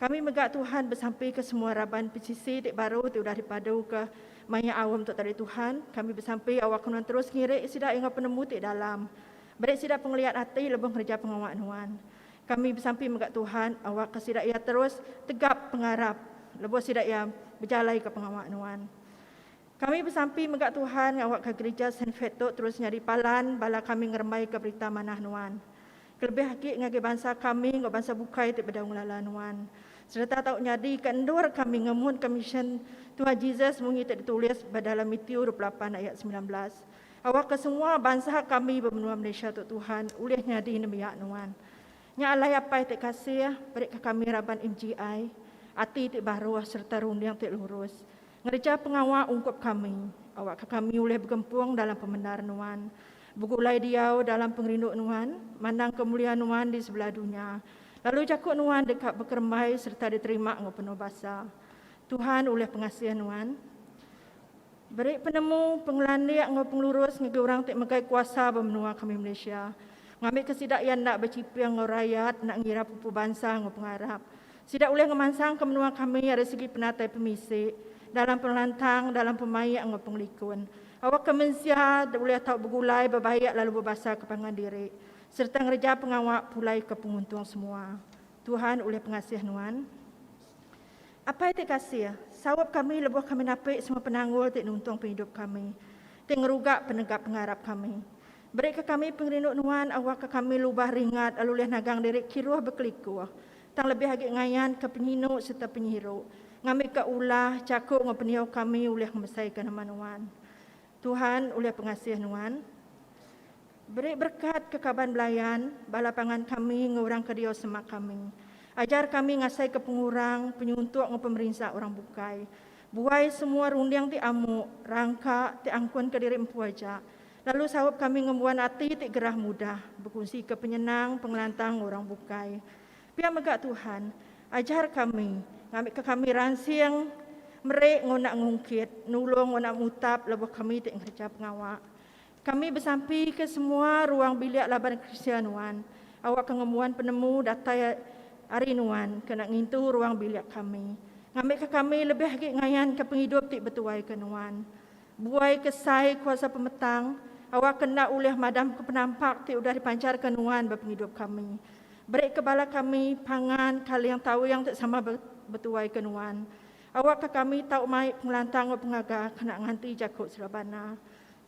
Kami mega Tuhan besampika semua raban PCC ti baru ti udah dipaduka maya aum tu tadi Tuhan, kami besampi awakka Nuan terus ngiri sida enggau penemu ti dalam. Beri sida pengeliat ati lebuh ngereja pengawa Nuan. Kami besampi mega Tuhan, awakka sida iya terus tegap pengarap lebuh sida iya bejalaika pengawa Nuan. Kami besampi mega Tuhan ngawakka gerija Saint Fate tu terus nyadi palan bala kami ngerembaika berita manah Nuan. Kelebih agi ngagai bansa kami enggau bansa bukai ti bedau ngelala Nuan. Sereta tau nyadika endur kami ngemunka misyen Tuhan Jesus munyi ti ditulis ba dalam Matthew 28 ayat 19. Awakka semua bansa kami ba menua Malaysia tu Tuhan ulih nyadi nembiak Nuan. Nya alai Apai ti kasih, berika kami raban MGI ati ti baruh sereta runding ti lurus. Ngereja pengawa ungkup kami, awakka kami ulih begempung dalam pemendar Nuan, begulai diau dalam pengerindu Nuan, mandangka mulia Nuan di sebelah dunya, lalu jaku Nuan deka bekerembai sereta diterima enggau penuh basa. Tuhan ulih pengasih Nuan. Beri penemu, pengelandik enggau pengelurus ngagai orang ti megai kuasa ba menua kami Malaysia. Ngambika sida iya enda bechiping enggau rayat enda ngira pupu bansa enggau pengarap. Sida ulih ngemansangka menua kami ari segi penatai pemisi, dalam pengelantang, dalam pemaik enggau pengelikun. Awakka mensia ulih tau begulai, bebaik lalu bebasaka pangan diri sereta ngereja pengawa pulaika penguntung semua. Tuhan ulih pengasih Nuan. Apai ti kasih, saup kami lebuh kami napi semua penanggul ti nuntung pengidup kami, ti ngeruga penegap pengarap kami. Berika kami pengerindu Nuan awakka kami lubah ringat lalu ulih nagang diri kiruh bekelikuh, tang lebih agi ngayanka penyinu sereta penyiru, ngambika ulah, jaku enggau pendiau kami ulih ngemesaika nama Nuan. Tuhan ulih pengasih Nuan. Beri berekat ke kaban belayan, bala pangan kami enggau orang ke diau semak kami. Ajar kami ngasaika pengurang, penyuntuk enggau pemerinsa orang bukai. Buai semua runding ti amu, rangka, ti angkunka diri empu aja. Lalu saup kami ngembuan ati ti gerah mudah bekunsika penyenang, pengelantang enggau orang bukai. Pia mega Tuhan, ajar kami ngambika kami ransing meri enggau enda ngungkit, nulung enggau enda mutap lebuh kami ti ngereja pengawa. Kami besampi ke semua ruang bilik laban Kristian nuan, awakka ngembuan penemu datai ari nuan kena ngintu ruang bilik kami, ngambika kami lebih agi ngayanka pengidup ti betuaika nuan. Buai ke sai kuasa pemetang, awakka enda ulih madamka penampak ti udah dipancharka nuan ba pengidup kami. Beri ke bala kami pangan kaling tawing ti sama betuaika nuan. Awakka kami tau mai pengelantang enggau pengaga kena nganti jaku serabana.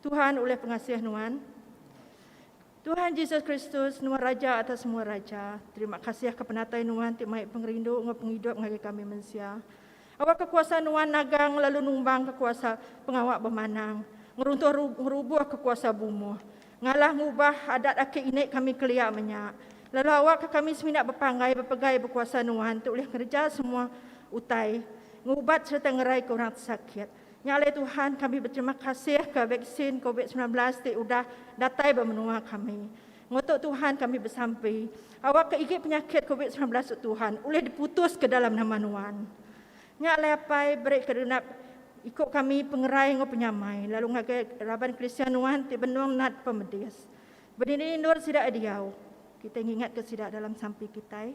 Tuhan ulih pengasih nuan. Tuhan Jesus Kristus, nuan Raja atas semua raja. Terima kasih ke penatai nuan ti mai pengerindu enggau pengidup ngagai kami mensia. Awakka kuasa nuan nagang lalu numbang ke kuasa pengawa bemanang, ngeruntuh ngerubuh ke kuasa bumuh, ngalah ngubah adat aki ini kami kelia menya. Lalu awakka kami semina bepanggai bepegai bekuasa nuan ti ulih ngereja semua utai, ngubat sereta ngeraika orang ti sakit. Nya alai Tuhan kami beterima kasih ke vaksin covid 19 ti udah datai ba menua kami. Ngutuk Tuhan kami besampi awakka igi penyakit covid 19 tu Tuhan ulih diputus ke dalam nama nuan. Nya alai apai beri ke genap iku kami pengerai enggau penyamai lalu ngagai raban Kristian nuan ti benung nat pemedis. Bedini endur sida diau. Kitai ngingatka sida dalam sampi kitai.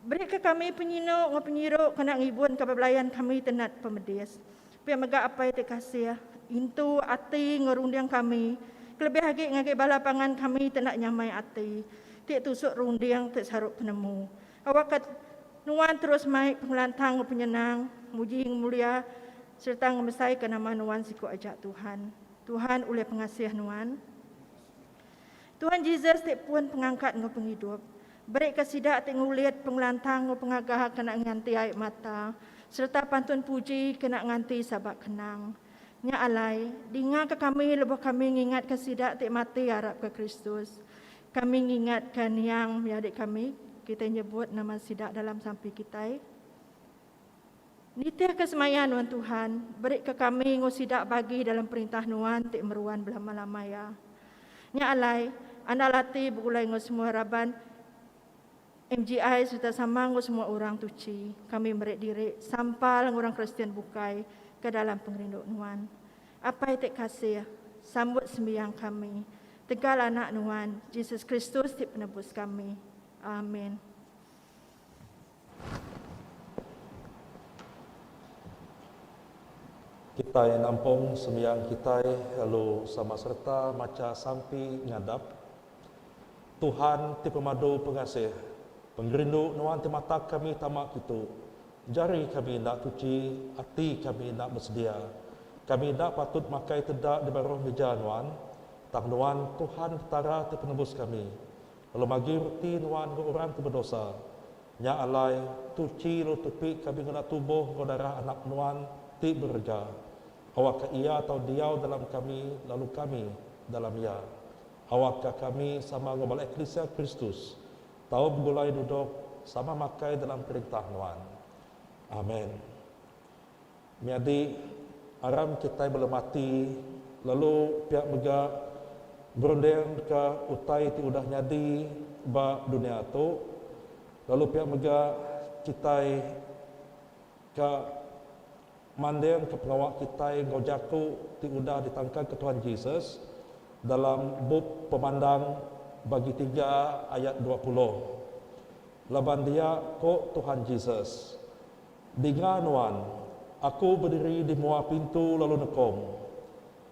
Berika kami penyinu enggau penyiru kena ngibunka bebelayan kami ti nat pemedis. Pia mega Apai ti kasih, intu ati enggau runding kami, kelebih agi ngagai bala pangan kami ti enda nyamai ati, ti tusut runding ti saru penemu. Awakka Nuan terus mai pengelantang enggau penyenang, muji ngemulia sereta ngemesaika nama Nuan siku aja Tuhan. Tuhan ulih pengasih Nuan. Tuhan Jesus ti pun pengangkat enggau pengidup. Berika sida ti ngulit pengelantang enggau pengaga kena nganti ai mata, sereta pantun puji kena nganti sabak kenang. Nya alai, dingaka kami lebuh kami ngingatka sida ti mati arapka Kristus. Kami ngingatka niang menyadi kami, kitai nyebut nama sida dalam sampi kitai. Nitihka semaya Nuan Tuhan, berika kami enggau sida bagi dalam perintah Nuan ti meruan belama-lama iya. Nya alai, andal ati begulai enggau semua raban MGI sereta sama enggau semua orang tuchi, kami meri diri sampal enggau orang Kristian bukai ke dalam pengerindu Nuan. Apai ti kasih, sambut sembiang kami. Tegal Anak Nuan, Jesus Kristus ti Penebus kami. Amin. Kitai nampung sembiang kitai lalu sama sereta macha sampi ngadap Tuhan ti pemadu pengasih, pengerindu nuan ti matak kami tama kitu. Jari kami enda tuchi, ati kami enda besedia. Kami enda patut makai teda di baruh mija nuan, tang nuan Tuhan Petara ti penebus kami. Lalu magi reti nuan enggau orang ke bedosa. Nya alai, tuchi lalu tupi kami ngena tubuh enggau darah Anak nuan ti berega. Awakka Iya tau diau dalam kami lalu kami dalam Iya. Awakka kami sama enggau bala eklisia Kristus tau begulai dudok sama makai dalam perintah nuan. Amen. Menyadi, aram kitai belemati lalu pia mega berundingka utai ti udah nyadi ba dunya tu, lalu pia mega kitai ka. Manding ke pengawa kitai enggau jaku ti udah ditangkanka Tuhan Jesus dalam bup Pemandang bagi tiga ayat 20. Laban dia ko Tuhan Jesus, Dinga nuan, Aku bediri di mua pintu lalu nekong.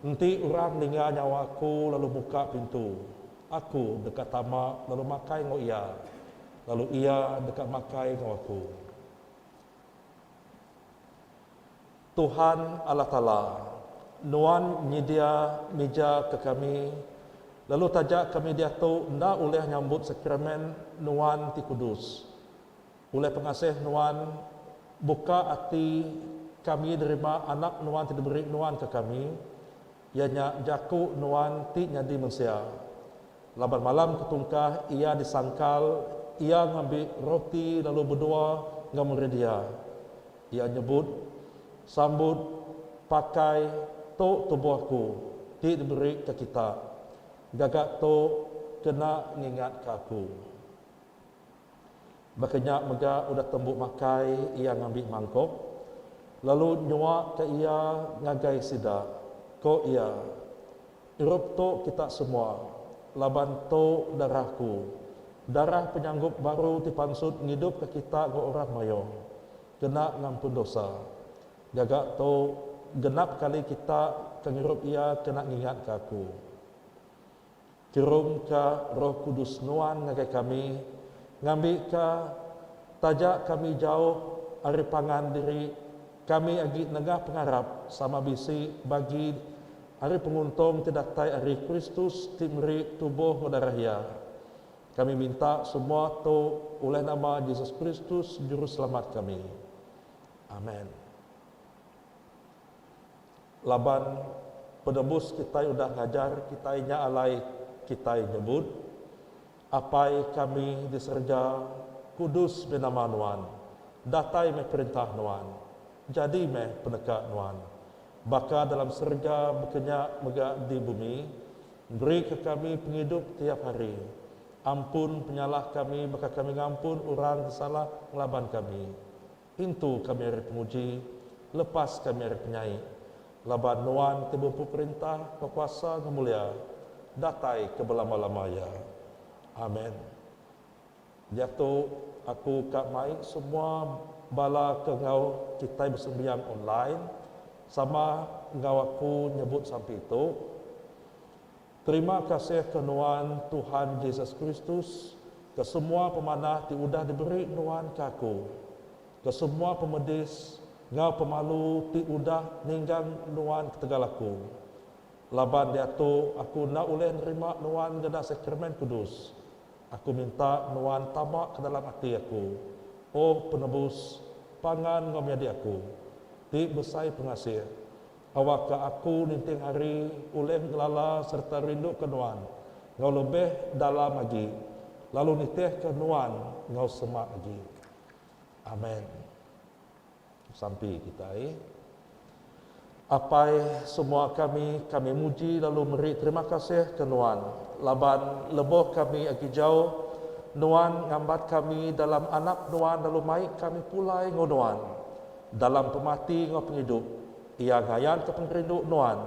Enti orang ninga nyawa Aku lalu muka pintu, Aku deka tama lalu makai enggau iya, lalu iya deka makai enggau Aku. Tuhan Allah Taala, Nuan nyedia mija ke kami, lalu taja kami diatu enda ulih nyambut sakramen Nuan ti kudus. Ulih pengasih Nuan, buka ati kami nerima Anak Nuan ti diberi Nuan ke kami, iya nya Jaku Nuan ti nyadi mensia. Laban malam ketungkah iya disangkal, iya ngambi roti lalu bedua enggau meri dia. Iya nyebut, Sambut, pakai, tu tubuh aku, ti diberi ke kita. Gaga tu kena ngingatka aku. Baka nya mega udah tembu makai, iya ngambi mangkok, lalu nyuaka iya ngagai sida. Ko iya, Irup tu kita semua, laban tu darah aku, darah penyanggup baru ti pansut ngidupka kita enggau orang mayuh, kena ngampun dosa. Gaga tu genap kali kita ke ngirup iya kena ngingatka aku. Kirumka Roh Kudus Nuan ngagai kami, ngambika, taja kami jauh ari pangan diri, kami agi nengah pengarap sama bisi bagi ari penguntung ti datai ari Kristus ti meri tubuh enggau darah Iya. Kami minta semua tu ulih nama Jesus Kristus Juruselamat kami. Amen. Laban Penebus kitai udah ngajar kitai nya alai kitai nyebut, Apai kami di serega, kudus meh nama Nuan. Datai meh perintah Nuan. Jadi meh peneka Nuan. Baka dalam serega baka nya mega di bumi. Beri ke kami pengidup tiap hari. Ampun penyalah kami baka kami ngampun orang ti salah ngelaban kami. Intu kami ari penguji, lepas kami ari penyai. Laban Nuan ti bempu perintah, bekuasa enggau mulia, datai ke belama-lama iya. Amen. Diatu aku ka mai semua bala ke enggau kitai besembiang online sama enggau aku nyebut sampi tu. Terima kasih ke Nuan Tuhan Jesus Kristus ke semua pemanah ti udah diberi Nuan ke aku, ke semua pemedis enggau pemalu ti udah ninggang Nuan ketegal aku. Laban diatu aku enda ulih nerima Nuan ngena sakramen kudus, aku minta Nuan tama ke dalam ati aku, O Penebus, Pangan enggau Menyadi aku, ti besai pengasih. Awakka aku ninting hari ulih ngelala sereta rinduka Nuan enggau lebih dalam agi, lalu nitihka Nuan enggau semak agi. Amen. Sampi kitai. Apai semua kami, kami muji lalu meri terima kasih ke Nuan, laban lebuh kami agi jauh, Nuan ngambat kami dalam Anak Nuan lalu mai kami pulai enggau Nuan. Dalam pemati enggau pengidup, Iya ngayanka pengerindu Nuan,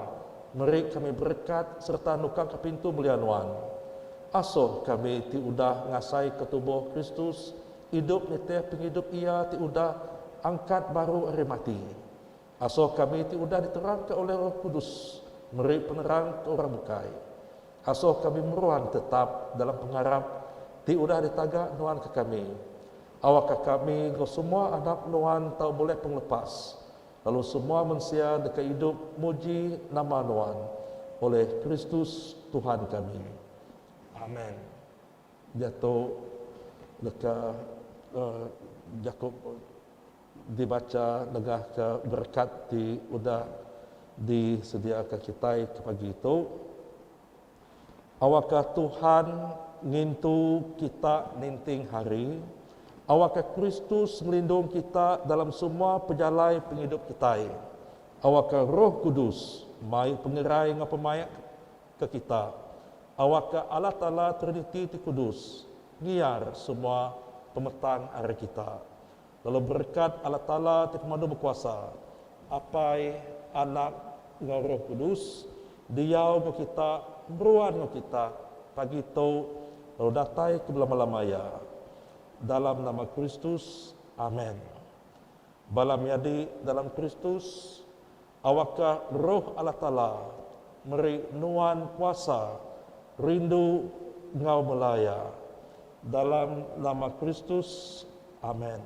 meri kami berekat sereta nukangka pintu mulia Nuan. Asuh kami ti udah ngasaika tubuh Kristus idup nitih pengidup Iya ti udah angkat baru ari mati. Asuh kami ti udah diterangka oleh Roh Kudus meri penerang ke orang bukai. Asuh kami meruan tetap dalam pengarap ti udah ditaga Nuan ke kami. Awakka kami enggau semua anak Nuan tau bulih pengelepas, lalu semua mensia deka idup muji nama Nuan, oleh Kristus Tuhan kami. Amen. Diatu deka jaku dibacha negahka berekat ti udah disediaka kitai ke pagi tu. Awakka Tuhan ngintu kita ninting hari. Awakka Kristus ngelindung kita dalam semua pejalai pengidup kitai. Awakka Roh Kudus mai pengerai enggau pemaik ke kita. Awakka Allah Taala Triniti ti Kudus ngiar semua pemetang ari kita. Lalu berekat Allah Taala ti Pemadu Bekuasa, Apai, Anak, enggau Roh Kudus, diau enggau kita, meruan enggau kita, pagi tu, lalu datai ke belama-lama iya. Dalam nama Kristus, Amen. Bala menyadi dalam Kristus, awakka Roh Allah Taala meri nuan kuasa rindu enggau melaya. Dalam nama Kristus, Amen.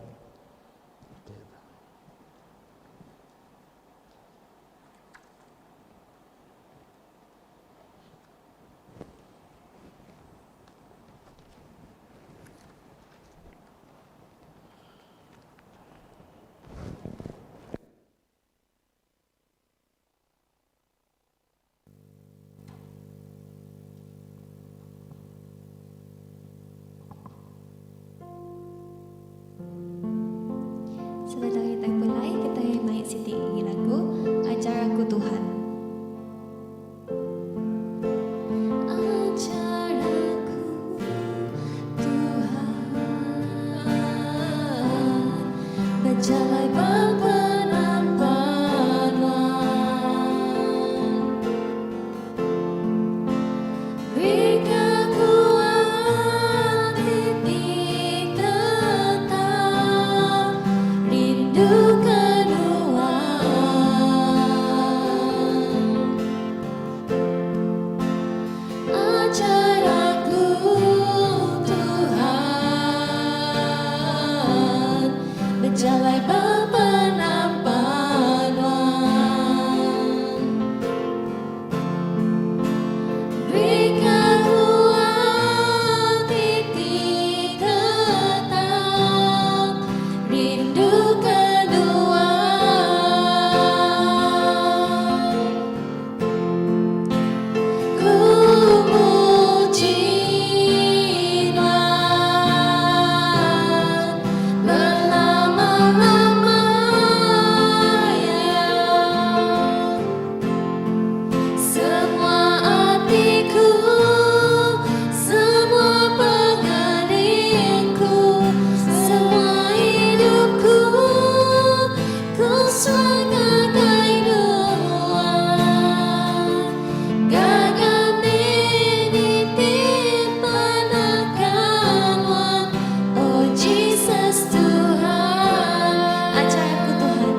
Sebedau kitai pulai, kitai mai siti agi lagu, Ajar Aku Tuhan. Ajar aku Tuhan Bejalai ba penampak Nuan Berikan ku ati ti tetap Rinduka Nuan. Ajar aku Tuhan Bejalai ba penampak Nuan. Berikan ku ati ti tetap Rinduka Nuan. Ku muji Nuan belama-lama ya. Semua atiku, semua pengeringku, semua hidupku, ku serah ngagai Nuan. Gaga meh nitih penekan Nuan, Oh Jesus Tuhan. Ajar aku Tuhan.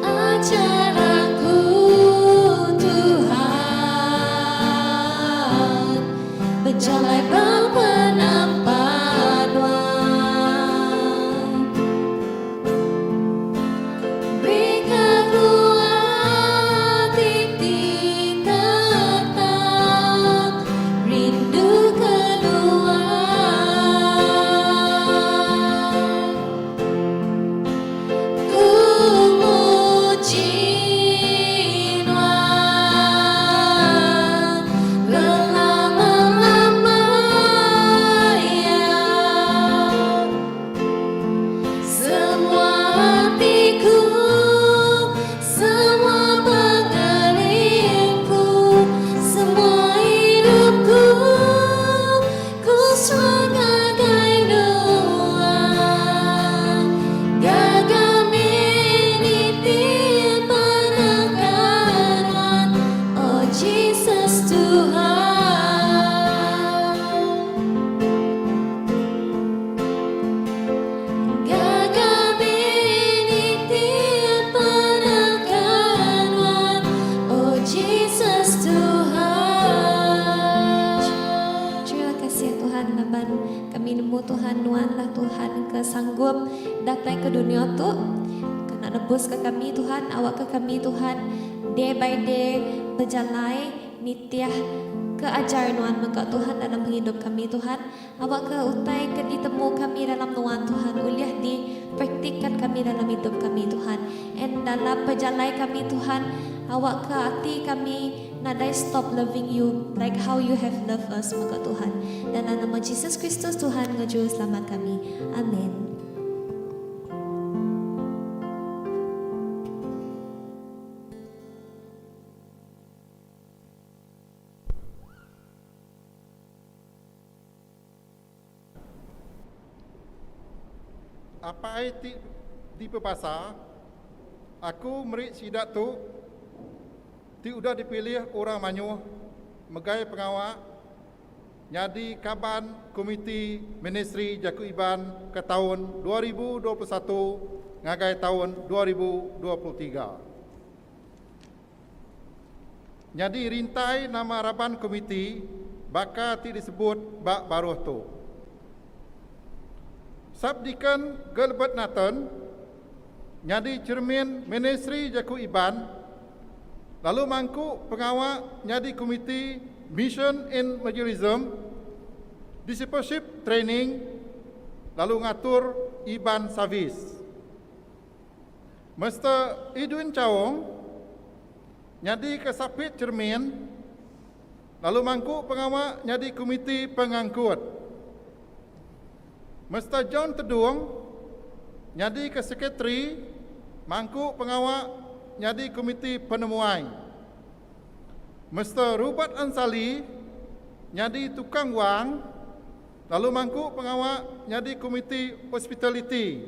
Ajar aku Tuhan Bejalai ba penampak Nuan Berikan ku ati ti tetap Rindu ke Nuan. Ku muji Nuan belama-lama ya. Semua atiku, semua pengeringku, semua hidupku, ku serah ngagai Nuan. Gaga meh nitih penekan Nuan, Oh Jesus Tuhan. Gaga meh nitih penekan Nuan, Oh Jesus Tuhan. Terima kasih Tuhan laban kami nemu Tuhan nuan lah Tuhan ke sanggup datai ke dunia tu kena nebus ke kami Tuhan awak ke kami Tuhan day by day bejalai nitih ke ajar nuan mega Tuhan dalam pengidup kami Tuhan awak ke utai ke ditemu kami dalam nuan Tuhan ulih di praktikkan kami dalam idup kami Tuhan and dalam pejalai kami Tuhan awak ke ati kami nadai stop loving you like how you have loved us mega Tuhan. Dalam nama Jesus Kristus Tuhan enggau Juru Selamat kami. Amen. Apai ti. dipebasa, aku meri sida tu ti udah dipilih orang mayuh megai pengawa nyadi kaban Komiti Ministri Jaku Iban ke taun 2021 ngagai taun 2023. Nyadi rintai nama raban komiti baka ti disebut ba baruh tu. Subdeacon Gilbert Nathan nyadi Chairman Ministri Jaku Iban lalu mangku pengawa nyadi Komiti Mission and Evangelism, Discipleship Training lalu ngatur Iban Service. Mister Edwin Chaong nyadika sapit chermin lalu mangku pengawa nyadi komiti pengangkut. Mister John Tedung nyadika sekretari mangku pengawa nyadi komiti penemuai. Mister Robert Ansali nyadi tukang wang lalu mangku pengawa nyadi komiti hospitaliti.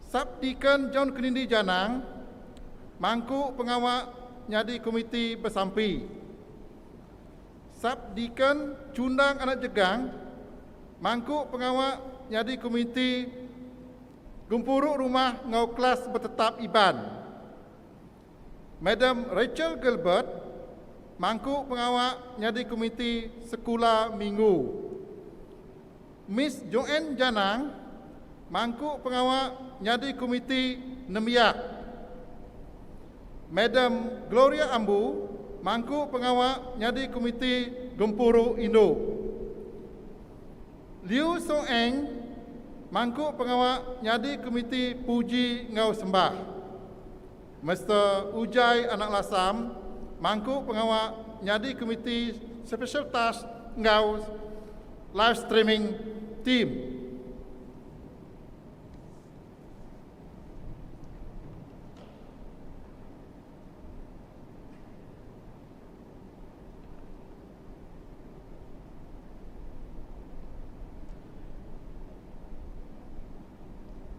Sub-Deacon John Kenindi Janang mangku pengawa nyadi komiti besampi. Sub-Deacon Chundang Anak Jegang mangku pengawa nyadi komiti gempuru rumah enggau kelas betetap Iban. Madam Rachel Gilbert mangku pengawa nyadi komiti sekula minggu. Miss Joanne Janang mangku pengawa nyadi komiti nembiak. Madam Gloria Ambu mangku pengawa nyadi komiti gempuru indu. Liu Song Eng mangku pengawa nyadi komiti puji enggau sembah. Mister Ujai Anak Lasam mangku pengawa nyadi komiti Special Task enggau Live Streaming Team.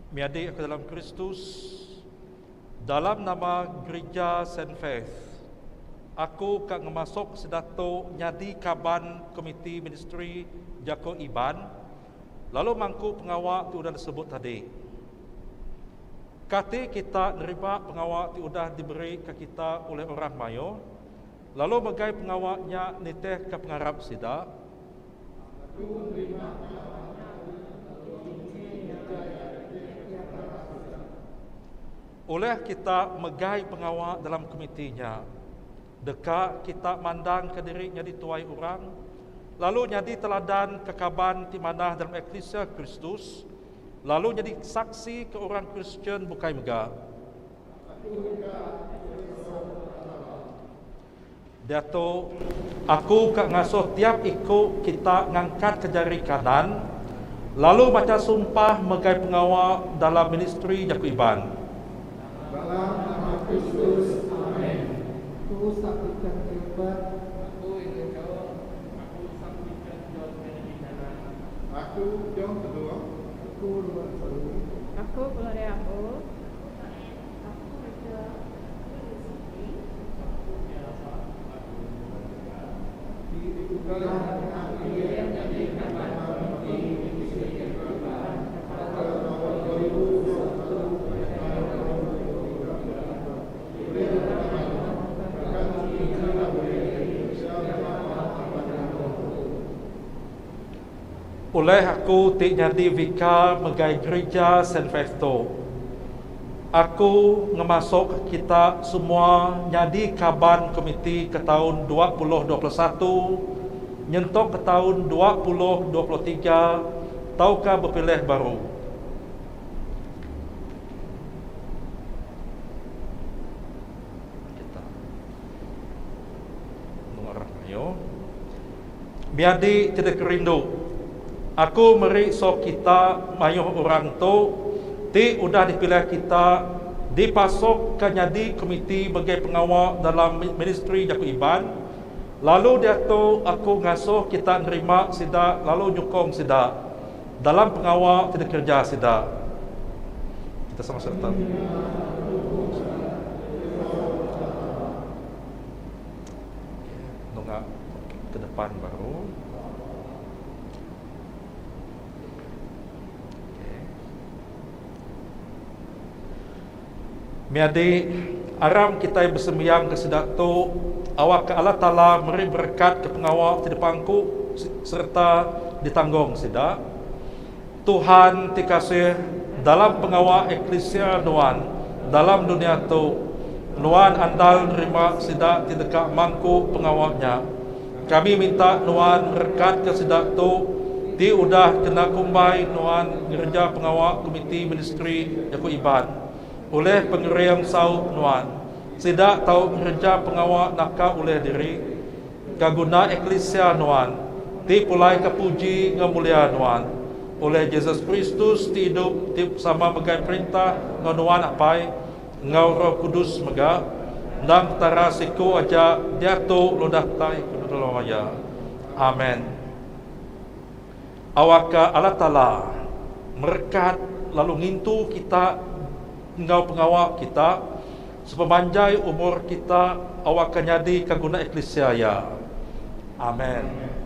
Menyadi aku dalam Kristus, dalam nama Gerija Saint Faith, aku ka ngemasuk sida tu nyadi kaban Komiti Ministri Jaku Iban lalu mangku pengawa ti udah disebut tadi. Kati kita nerima pengawa ti udah diberi ke kita ulih orang mayuh lalu megai pengawa nya nitihka pengarap sida? Aku nerima pengawa nya lalu megai nitihka pengarap sida. Ulih kita megai pengawa dalam komiti nya, deka kita mandangka diri nyadi tuai orang lalu nyadi teladan ke kaban ti manah dalam eklisia Kristus lalu nyadi saksi ke orang Kristian bukai mega. Diatu, aku ka ngasuh tiap iku kita ngangkatka jari kanan lalu macha sumpah megai pengawa dalam ministri jaku Iban. Dalam nama Kristus, Amen. Aku Saksikan Gilbert. Aku Edwin Chaong. Aku Saksikan John Kennedy Janang. Aku John Tedung. Aku Robert Salu. Aku Gloria Ambu. Ulih aku ti nyadi vikar megai Gerija Saint Festo. Aku ngemasukka kita semua nyadi kaban komiti ke taun 2021 nyentuk ke taun 2023 tauka bepilih baru. Kita mayuh. Menyadi ti dikerindu, aku meri so kita mayuh orang tu ti udah dipilih kita dipasukka nyadi komiti megai pengawa dalam ministri jaku Iban, lalu diatu aku ngasuh kita nerima sida lalu nyukung sida dalam pengawa ti dikereja sida. Kita sama serta. Nunga ke depan baru. Okay. Menyadi, aram kitai besembiang ke sida tu, awakka Allah Taala meri berekat ke pengawa ti dipangku sereta ditanggung sida. Tuhan ti kasih, dalam pengawa eklisia Nuan dalam dunya tu, Nuan andal nerima sida ti deka mangku pengawa nya. Kami minta Nuan merekatka sida tu ti udah kena kumbai Nuan ngereja pengawa Komiti Ministri Jaku Iban. Ulih pengering saup Nuan, sida tau ngereja pengawa naka ulih diri ka guna eklisia Nuan, ti pulaika puji enggau mulia Nuan. Ulih Jesus Kristus ti idup ti sama megai perintah enggau Nuan Apai, enggau Roh Kudus mega, endang Petara siku aja diatu lalu datai ke belama iya. Amen. Awakka Allah Taala merekat lalu ngintu kita enggau pengawa kita sepemanjai umur kita awakka nyadi ka guna eklisia Iya. Amen.